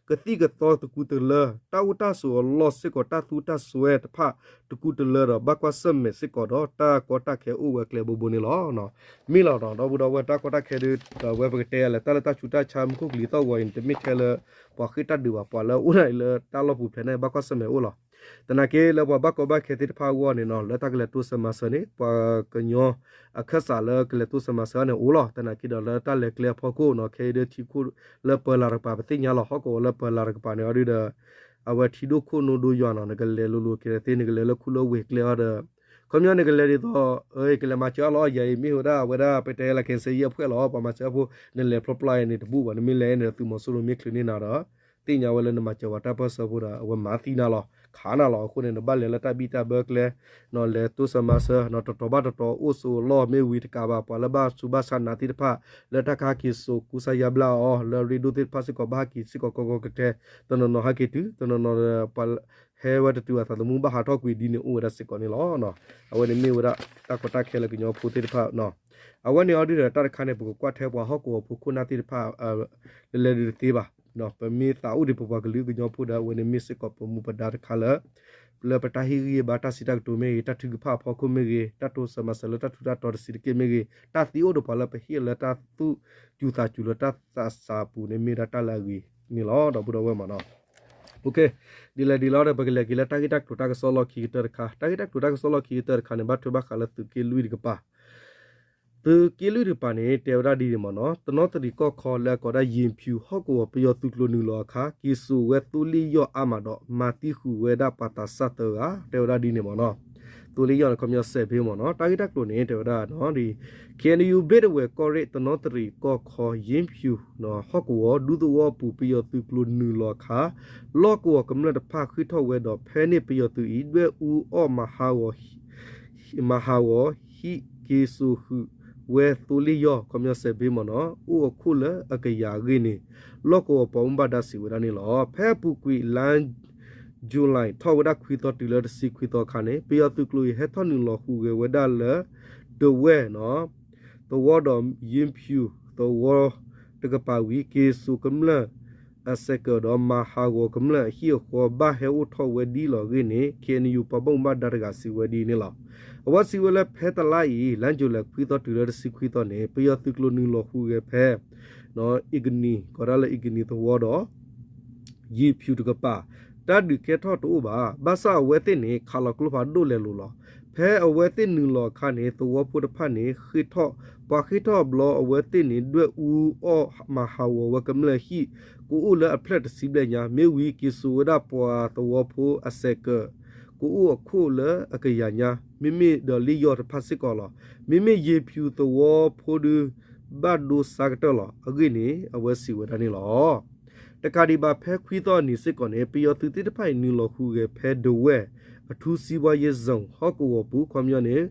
ကသံၣ်ကသီတကူတလၢ တၢ်အိၣ်တၢ်ဆိးအလီၢ်စ့ၢ်ကီး တၢ်သူတၢ်စွဲတဖၣ်တကူတလၢဒီး ဘၣ်ကွၢ်ဆၢၣ်မဲာ်စ့ၢ်ကီးဒီး တၢ်ကီတၢ်ခဲအိၣ်ဝဲကျဲဘိဘိန့ၣ်လီၤ. မ့ၢ်လီၤဒီး ဒီပုၢ်ဒီဝဲၢ် တၢ်ကီတၢ်ခဲဒီး အဝဲပကတဲလဲၣ် တၢ်လၢတၢ်ဆူးတၢ်ဆါ မူခိၣ်ကလံၤသီၣ်ဂီၤအံၤန့ၣ် တမ့ၢ်ထဲလၢ ပှၤဃ့ၢ်တၢ်ဒုးဘၣ် ပှၤလၢအအိၣ်ဒၣ်အံၤလၢတၢ်လီၢ်ပူၤဖျဲးန့ၣ် ဘၣ်ကွၢ်ဆၢၣ်မဲာ်အိၣ်လီၤ. သနာ်က့လၢပှၤဘၣ်ကီဘၣ်ခဲသ့ၣ်တဖၣ်အဂီၢ်န့ၣ်နီၤ လၢတၢ်ကလဲၤတိစၢၤမၤစၢၤန့ၣ် ပှၤကညီအခၢၣ်စးလၢကလဲၤတိစၢၤမၤစၢၤန့ၣ်အိၣ်လီၤ. သနာ်က့ဒီးလၢတၢ်လဲၤကျဲအဖီခိၣ်နီၤ ခဲအံၤဒၣ်ထံခိၣ်လၢပၢၤလၤတကပၤ ပသ့ၣ်ညါလီၤ ဟီၣ်ကဝီၤလၢပၢၤလၤတကပၤန့ၣ်အီၤဒုဒီး အဝဲထံဒိၣ်ခိၣ်နိဒိယွၤနီၤ နကလဲၤလိၤလိၤက့ၤသ့ နကလဲၤလၢခူလၢဝ့ၤကျဲအီၤဒီး ခီပညီန့ၣ် ကလဲၤဒ်သိး ကလဲၤမၤစၢၤအီၤလီၤ ယၤအံၤမ့ၢ်ဝဲဒၣ် အဝဲဒၣ်ပတဲလၢ ကဲစ့ယဲၢ်ဖှဲၣ်လီၤ ပှၤမၤစၢၤအဖိ နလဲၤဖျီဖျီအံၤန့ၣ် တဘူၣ်ဘၣ် နမ့ၢ်လဲၤန့ၣ်ဒီး သုးမီၤစိရိၤမ့ၢ်ချုးန့ၢ်နၤဒီး သ့ၣ်ညါဝဲလၢနမၤစၢၤဝဲတၢ်ပၢၢ်ဆၢဖိဒီး အဝဲမၤသံနၤလီၤ ခးနၤလီၤ. အဃိန့ၣ် နဘၣ်လဲၤလၢတၢ်ဘံၣ်တၢ်ဘၢကျဲ လဲၤတိစၢၤမၤစၢၤ တတီၤဘၣ်တတီၤ အိၣ်ဆိးအလီၢ်မ့ၢ်ဝံၤတကးဘၣ် ပှၤလၢဘၣ်ဆူးဘၣ်ဆါနၤသ့ၣ်တဖၣ် လၢတၢ်ကဟဲက့ၤစိာ်ကူစါယါဘျါအီၤ လၢရ့ဒိၣ်သ့ၣ်တဖၣ်စ့ၢ်ကီး ဘၣ်ဟဲက့ၤစ့ၢ်ကီးကီကီကဲကဲ တနီၤနီၤဟဲက့ၤတုၤ တနီၤနီၤဒီး ပှၤဟဲဝဲတတုၤအသးသမူဘၣ်ဟးထီၣ်ကွံာ်ဒ်န့ၣ်အိၣ်ဝဲဒၣ်စ့ၢ်ကီးန့ၣ်လီၤ. အဝဲန့ၣ်မ့ၢ်ဝဲဒၣ်တၢ်ကီတၢ်ခဲလၢကညီဖိသ့ၣ်တဖၣ် အဝဲန့ၣ်အီၤဒုဒီးတၢ်တခါန့ၣ် ပကကွၢ်ထဲပှၤဟီၣ်ကဝီၤဖိခိၣ်နၢ်သ့ၣ်တဖၣ် လဲၤလဲၤဒုးတသ့ဘၣ် ပမ့ၢ်သးအိၣ်ဒံးပပှၤကလုာ်ကညီဖိဒီး အဝဲန့ၣ်မ့ၢ်စ့ၢ်ကီးပမူပဒါတခါလၢ လၢပတၢ်ဟ့ၣ်ဂံၢ်ဟ့ၣ်ဘါတၢ်စံးတၢ်ကတိၤမ့ၢ်ဂ့ၤ တၢ်ထုကဖၣ်အဖီခိၣ်မ့ၢ်ဂ့ၤ တၢ်တိစၢၤမၤစၢၤလၢတၢ်ထူးတၢ်တီၤတဆံးတက့ၢ်မ့ၢ်ဂ့ၤ တၢ်သံအိၣ်ဒီးပှၤလၢပဟ့ၣ်လၢတၢ်သူၣ်စူၤသးစူၤလၢတၢ်သးစၢ်အပူၤန့ၣ် မ့ၢ်ဒၣ်တၢ်လၢအဂ့ၤန့ၣ်လီၤ. ဒီပုၢ်ဒီဝဲၢ်မးနီၤ ဒ်လဲၣ်ဒ်လဲၣ်ဒီး ပကလဲၤက့ၤလၢတၢ်ဂ့ၢ်တၢ်ကျိၤတၢ်ကစီၣ်လီၢ်ခံကတၢၢ်တခါ တၢ်ဂ့ၢ်တၢ်ကျိၤတၢ်ကစီၣ်လီၢ်ခံကတၢၢ်တခါန့ၣ် ဘၣ်ထွဲဘၣ်ဃးလၢသုးက့လွံၢ်တကပၤ သုးက့လွံၢ်တကပၤန့ၣ် တဲဝဲဒၣ်ဒ်န့ၣ်မးနီၤ တနီသရံၣ်ကီၢ်ခီလၢအကိးဒၣ်ယ့ဖၠူၣ် ဟီၣ်ကဝီၤပယီၤသုးကျိၤနုာ်လီၤအခါ က့ၤစိာ်ဝဲသိလ့ၣ်ယီၢ်အါမးဒီး မၤသံဃုာ်ဝဲဒၣ်ပှၤသးစၢ်သၢဂၤ တဲဝဲဒၣ်ဒ်န့ၣ်မးနီၤ သိလ့ၣ်ယီၢ်န့ၣ် ခီပညီစဲးဖ့မးနီၤ တၢ်ဂ့ၢ်တၢ်ကျိၤန့ၣ် တဲဝဲဒၣ် ခ့ၣ်အဲၣ်ယူၣ် ဘ့ၣ်ဒဝဲၢ်ကီၢ်ရ့ၣ် တနီသရံၣ်ကီၢ်ခီ ယ့ဖၠူၣ် ဟီၣ်ကဝီၤ ဒူသဝီပူၤ ပယီၤသုးကျိၤနုာ်လီၤအခါ လီၢ်ကဝီၤကမျၢၢ်တဖၣ်ဃ့ၢ်ထီၣ်ဝဲဒီး ဖဲန့ၣ်ပယီၤသုးအံၤ ဒွဲၣ်အူအီၣ်မၤဟးဂီၤ မၤဟးဂီၤ ဟံးက့ၤစိာ်ဃုာ်ဝဲသိလ့ၣ်ယီၢ် ခီပညီစဲးဖ့မးနီၤ အိၣ်အခိၣ်လၢအကယၤအဂ့ၢ်န့ၣ် လီၢ်ကဝီၤပှၤမူဘၣ်ဒါစံးဝဲဒၣ်န့ၣ်လီၤ. ဖဲအပူၤကွံာ် လါယူၤလံ ထီၣ်ဝဲဒၣ်ခွံသီတုၤလၢတဆံခွံသီအခါန့ၣ် ပယီၤသုးကျိၤအံၤ ဟဲထီၣ်နုာ်လီၤဟူးဂဲၤဝဲဒၣ်လၢ ဒဝဲၢ် သဝီဒီး ယ့ဖၠူၣ် သဝီတကပၤဝံၤ က့ၤစိာ်ကမျၢၢ်အစဲးကၢးဒီး မၤဟးဂီၤကမျၢၢ်အဟံၣ်အဃီ ဘၣ်ဟဲအိၣ်ထီၣ်ဝဲဒ်လီၤအဂ့ၢ်န့ၣ် ခ့ၣ်အဲၣ်ယူၣ် ပှၤဘၣ်မူဘၣ်ဒါတဂၤစံးဝဲဒ်န့ၣ်လီၤ. အဝဲစံးဝဲလၢဖဲတလါအံၤ လါယူၤလံ ခွံသီတုၤလၢတဆံခွံသီန့ၣ် ပယီၤသုးကျိၤနုာ်လီၤဟူးဂဲၤဖဲ အံၤကနံၤ ကိးဒၣ်လၢအံၤကနံၤသဝီဒီး ယ့ဖၠူၣ်တကပၤ တၢ်ဒုးကဲထီၣ်တအိၣ်ဘၣ်. ဘၣ်ဆၣ်အဝဲသ့ၣ်န့ၣ် ခးလီၤကျိဖးဒိၣ်လဲၤလိၤလီၤ. ဖဲအဝဲသ့ၣ်နုာ်လီၤအခါန့ၣ် သဝီဖိတဖၣ်န့ၣ် ဃ့ၢ်ထီၣ် ပှၤဃ့ၢ်ထီၣ်အဘျီ အဝဲသ့ၣ်န့ၣ် ဒွဲၣ်အူအီၣ်မၤဟးဂီၤဝဲကမျၢၢ်ဟံၣ် ကအိၣ်လၢအဖျၢၣ်တဆံဘျဲၣ်ညါ မ့ၢ်ဝံၤက့ၤစိာ်ဝဲဒၣ်ပှၤသဝီဖိအစဲးကၢး ကအိၣ်အခိၣ်လၢအကယၤညါ မ့မ့ၢ်ဒီးလ့ၣ်ယီၢ်တဖၣ်စ့ၢ်ကီးလီၤ. မ့မ့ၢ်ယ့ဖၠူၣ်သဝီဖိဒု ဘၣ်ဒိဆါကတၢၢ်လီၤ. အဂ့ၢ်န့ၣ် အဝဲစံးဝဲဒၣ်န့ၣ်လီၤ. တကးဒံးဘၣ်ဖဲခွံသီအနံၤစ့ၢ်ကီးန့ၣ် ပယီၤသုးသ့ၣ်တဖၣ်အံၤနုာ်လီၤဟူးဂဲၤဖဲဒဝဲၢ် အထူစီးပွားရေးဇုန် ဟီၣ်ကဝီၤပူၤ ခီပညီန့ၣ်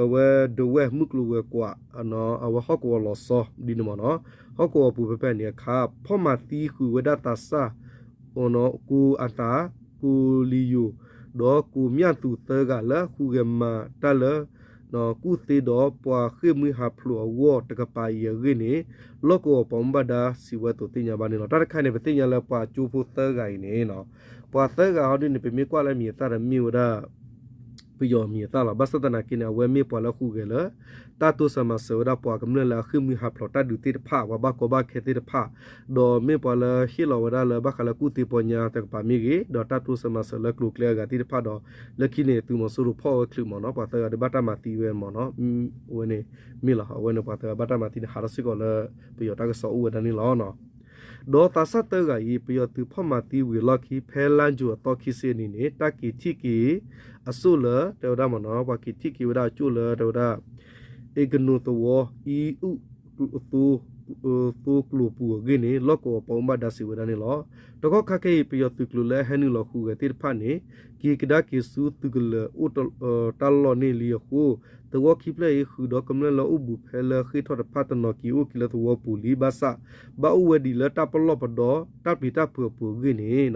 အဝဲဒဝဲၢ်မုၢ်ကျိၤဝဲၤကွာ် အဝဲဟီၣ်ကဝီၤလီၤဆီဒ်န့ၣ်မးနီၤ ဟီၣ်ကဝီၤပူၤဖဲဖဲန့ၣ်အခါ ဖီၣ်မၤသံဃုာ်ဝဲဒၣ်သးစၢ် ကိၣ်အသး ကိၣ်လံၤယိၤ ဒီးကိၣ်မၠၣ်သူးသၢဂၤလၢဟူးဂဲၤမၤတၢ်လၢ ကူၣ်သ့ဒီးပှၤဃ့ၢ်မှံဟးဖျိးအဂီၢ်တကပၤအံၤအဂ့ၢ်န့ၣ် လီၢ်ကဝီၤပှၤမူဘၣ်ဒါစံးဝဲအသိးသ့ၣ်ညါဘၣ်န့ၣ်လီၤ. တၢ်တခါန့ၣ် ပသ့ၣ်ညါလၢပှၤကၠိဖိသၢဂၤအံၤန့ၣ် ပှၤသၢဂၤဟီဒ်န့ၣ် ပမ့ၢ်ကွၢ်လၢမံၤအသၣ်ဒီးမ့ၢ်ဝဲဒၣ် ပယီၤအမံၤအသၣ်လီၤ. ဘၣ်ဆၣ်သနာ်က့န့ၣ် အဝဲမ့ၢ်ပှၤလၢဟူးဂဲၤလၢ တၢ်တိစၢၤမၤစၢၤဝဲဒၣ်ပှၤကမျၢၢ်လၢအဃ့ၢ်မှံဟးဖျိးတၢ်ဒုးသ့ၣ်တဖၣ် ပှၤဘၣ်ကီဘၣ်ခဲသ့ၣ်တဖၣ်, ဒီးမ့ၢ်ပှၤလၢဟ့ၣ်လီၤဝဲဒၣ်လၢဘၣ်ဃးလၢကူၣ်သ့ပီညါတကပၤမ့ၢ်ဂ့ၤ, ဒီးတၢ်တိစၢၤမၤစၢၤလၢကျိၤကျဲအဂၤသ့ၣ်တဖၣ်ဒီး လၢခံန့ၣ် သုးမီၤစိရိၤဖီၣ်ဝဲချုးမ့ၢ်နီၤ, ပှၤသၢဂၤဒုးဘၣ်တၢ်မၤသံဝဲမ့ၢ်နီၤ, အဝဲန့ၣ်မ့ၢ်လီၤ, အဝဲန့ၣ်ပှၤသၢဂၤဘၣ်တၢ်မၤသံန့ၣ် ဟးထီၣ်စ့ၢ်ကီးလၢ ပယီၤတၢ်ကစီၣ်အိၣ်ဝဲဒၣ်န့ၣ်လီၤ. ဒီးသးစၢ်သၢဂၤအံၤ ပယီၤသုးဖီၣ်မၤသံဝံၤအလီၢ်ခံ ဖဲလါယူၤအသီခံဆံအနံၤန့ၣ် တၢ်က့ၤထံၣ်က့ၤအစိၣ်လၢ တဲဝဲဒၣ်မ့ၢ်နီၤ, ပှၤက့ၤထံၣ်က့ၤဝဲဒၣ်အစိၣ်လၢ တဲဝဲဒၣ် အ့ကနိသဝီ အံအု သိကျိၤပူၤအဂ့ၢ်န့ၣ် လီၢ်ကဝီၤပှၤဘၣ်မူဘၣ်ဒါစံးဝဲဒၣ်န့ၣ်လီၤ. တကီၢ်ခါခဲအံၤ ပယီၤသုးကျိၤလၢအဟဲနုာ်လီၤဟူးဂဲၤသ့ၣ်တဖၣ်န့ၣ် က့ၤကဒါက့ၤဆူသုးကလၢၤအိၣ်တၢ်လီၢ်န့ၣ်လံအဃိ သဝီခံဖျၢၣ်အံၤ ဃုာ်ဒီးကမျၢၢ်လၢအိၣ်ဘူးဖဲလၢဃ့ၢ်ထီၣ်တဖၣ်တနီၤက့ၤအိၣ်က့ၤလၢသဝီပူၤလံ ဘၣ်ဆၣ် ဘၣ်အိၣ်ဝဲဒံးလၢတၢ်ပလီၢ်ပဒီ တၢ်ပျံၤတၢ်ဖုးအပူၤအဂ့ၢ်န့ၣ်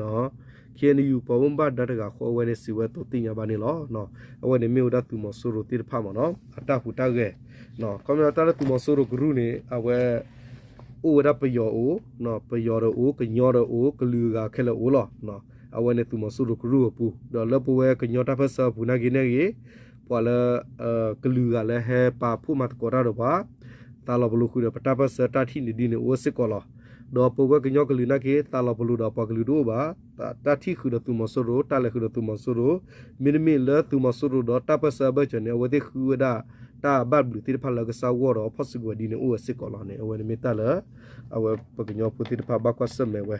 ခ့ၣ်အဲၣ်ယူၣ် ပှၤဘၣ်မူဘၣ်ဒါတဂၤဃီအဝဲန့ၣ် စံးဝဲအသိးသ့ၣ်ညါဘၣ်န့ၣ်လီၤ. အဝဲန့ၣ်မ့ၢ်ဝဲဒၣ်သုးမီၤစိရိၤသ့ၣ်တဖၣ်မ့ၢ်နီၤ အတၢ်ဟူးတၢ်ဂဲၤ, ခီပညီတၢ်လၢသုးမီၤစိရိၤကရူၢ်န့ၣ် အဝဲ အိၣ်ဝဲဒၣ်ပယီၤအိၣ်, ပယီၤဒီးအိၣ်, ကညီဒီးအိၣ်, ကလုာ်ဂၤခဲလၢာ်အိၣ်လီၤ. အဝဲန့ၣ်သုးမီၤစိရိၤကရူၢ်အပူၤ ဒီးလၢပဝဲကညီတၢ်ပၢၢ်ဆၢအပူၤနာ်က့န့ၣ်ဂ့ၤ, ပှၤလၢ ကလုာ်ဂၤလၢဟဲပာ်ဖှိၣ်မၤသကိးတၢ်ဒီးပှၤ သးလီၤပလိာ်ဃုာ်ဒီးပတၢ်ပၢၢ်ဆၢတၢ်ထံၣ်န့ၣ်ဒ်န့ၣ်အိၣ်စ့ၢ်ကီးလီၤ. ဒီးပဝဲကညီကလုာ်နာ်က့ သးလီၤပလိာ်ဒီးပှၤကလုာ်တအိၣ်ဘၣ်, တၢ်ထံၣ်ဃုာ်ဒီးသုးမီၤစိရိၤ တၢ်လဲၤဃုာ်ဒီးသုးမီၤစိရိၤ, မ့တမ့ၢ်လၢသုးမီၤစိရိၤဒီးတၢ်ပၢၢ်ဆၢအဘၢၣ်စၢၤန့ၣ် အဝဲသ့ၣ်ဃုဝဲဒၣ် တၢ်ဘၣ်ဘျုးသ့ၣ်တဖၣ်လၢကစၢ်ဂီၢ်ဒီးဖီၣ်စုကဝဲၤဒ်န့ၣ်အိၣ်ဝဲစ့ၢ်ကီးလီၤန့ၣ် အဝဲန့ၣ်မ့ၢ်တၢ်လၢ အဝဲပကညီဖိသ့ၣ်တဖၣ်ဘၣ်ကွၢ်ဆၢၣ်မဲာ်ဝဲ,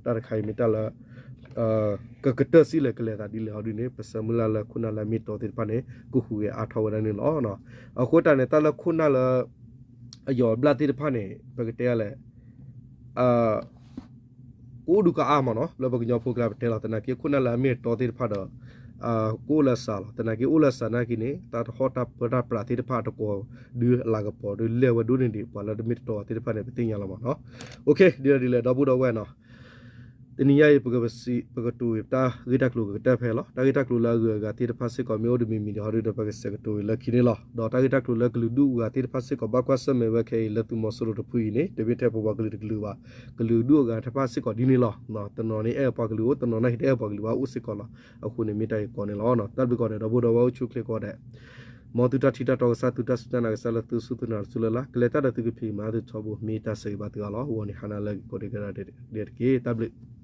တၢ်တခါအံၤမ့ၢ်တၢ်လၢ ကကတၢၢ်စံးလဲၣ်ကလဲၤသးဒ်လဲၣ်ဟီဒ်န့ၣ် ပဆၢမုၢ်လၢ်လၢခိၣ်နၢ်လၢအမ့ၢ်တီသ့ၣ်တဖၣ်န့ၣ် ကဟူးဂဲၤအါထီၣ်ဝဲဒၣ်န့ၣ်လီၤ. အဃိတၢ်န့ၣ် တၢ်လၢခိၣ်နၢ်လၢ အယီၤအဘျၣ်သ့ၣ်တဖၣ်န့ၣ် ပကတဲလဲၣ် ကအိၣ်ဒုးကအါမ့ၢ်နီၤ လၢပကညီဖိကျါပတဲလီၤ. သနာ်က့ခိၣ်နၢ်လၢအမ့ၢ်အတီသ့ၣ်တဖၣ်ဒီး ကအိၣ်လၢအစှၤလီၤ. သနာ်က့အိၣ်လၢအစှၤနာ်က့န့ၣ် တၢ်တဟီၣ်တၢ်ပၢတၢ်ပြးသ့ၣ်တဖၣ်တကိးဒုးအလၤကပီၤဒုးလဲၢ်ဝဲဒိၣ်န့ၢ်ဒံး ပှၤလၢတမ့ၢ်တတီသ့ၣ်တဖၣ်န့ၣ် ပသ့ၣ်ညါလီၤမ့ၢ်နီၤ. ဒ်လဲၣ်ဒ်လဲၣ် ဒီပုၢ်ဒီဝဲၢ်နီၤ တနံၤညါအံၤ ပကတိၤအံၤ ပတၢ်ဂ့ၢ်တၢ်ကျိၤကကတၢၢ်ဖဲလီၤ. တၢ်ဂ့ၢ်တၢ်ကျိၤလၢအဂုၤအဂၤသ့ၣ်တဖၣ်စ့ၢ်ကီး မ့ၢ်အိၣ်တမံၤမံၤဒီးဟီဒုဒီး ပကဆဲးကတိၤအံၤလၢခံန့ၣ်လီၤ. ဒီးတၢ်ဂ့ၢ်တၢ်ကျိၤလၢကလုာ်ဒူၣ်အဂၤသ့ၣ်တဖၣ်စ့ၢ်ကီး ဘၣ်ကွၢ်ဆၢၣ်မဲာ်ဝဲခဲအံၤလၢသုးမီၤစိရိၤတဖုအံၤန့ၣ် တမ့ၢ်ထဲပပှၤကလုာ်တကလုာ်ဘၣ်, ကလုာ်ဒူၣ်အဂၤတဖၣ်စ့ၢ်ကီးဒ်န့ၣ်လီၤ. တနီၤန့ၣ်အဲၣ်ပှၤကလုာ်အိၣ် တနီၤနာ်က့တအဲၣ်ပှၤကလုာ်ဘၣ်အိၣ်စ့ၢ်ကီးလီၤ. အဃိန့ၣ်မ့ၢ်တၢ်ဂ့ၢ်ကီန့ၣ်လီၤ. တၢ်ဘျုးကီးန့ၣ် ဒီပုၢ်ဒီဝဲၢ်အိၣ်ဆူၣ်အိၣ်ချ့ကိးဂၤဒဲး မ်သုတၢ်ထံၣ်တၢ်တီကစၢ် သုတၢ်စူၢ်တၢ်နာ်ကစၢ်လၢသုစူၢ်သုနာ်တစူၢ်လၢ်လၢ် ကလဲၤတၢ်ဒီးသုကဖံးကမၤသုထီဘိ မ့ၢ်တၢ်ဆၢဂ့ၤဘၣ်သုအါလီၤ. ဂီၤန့ၣ်ဟါနၤလၢအဂ့ၤကိးဂၤဒဲးတက့ၢ်. တၢ်ဘျုး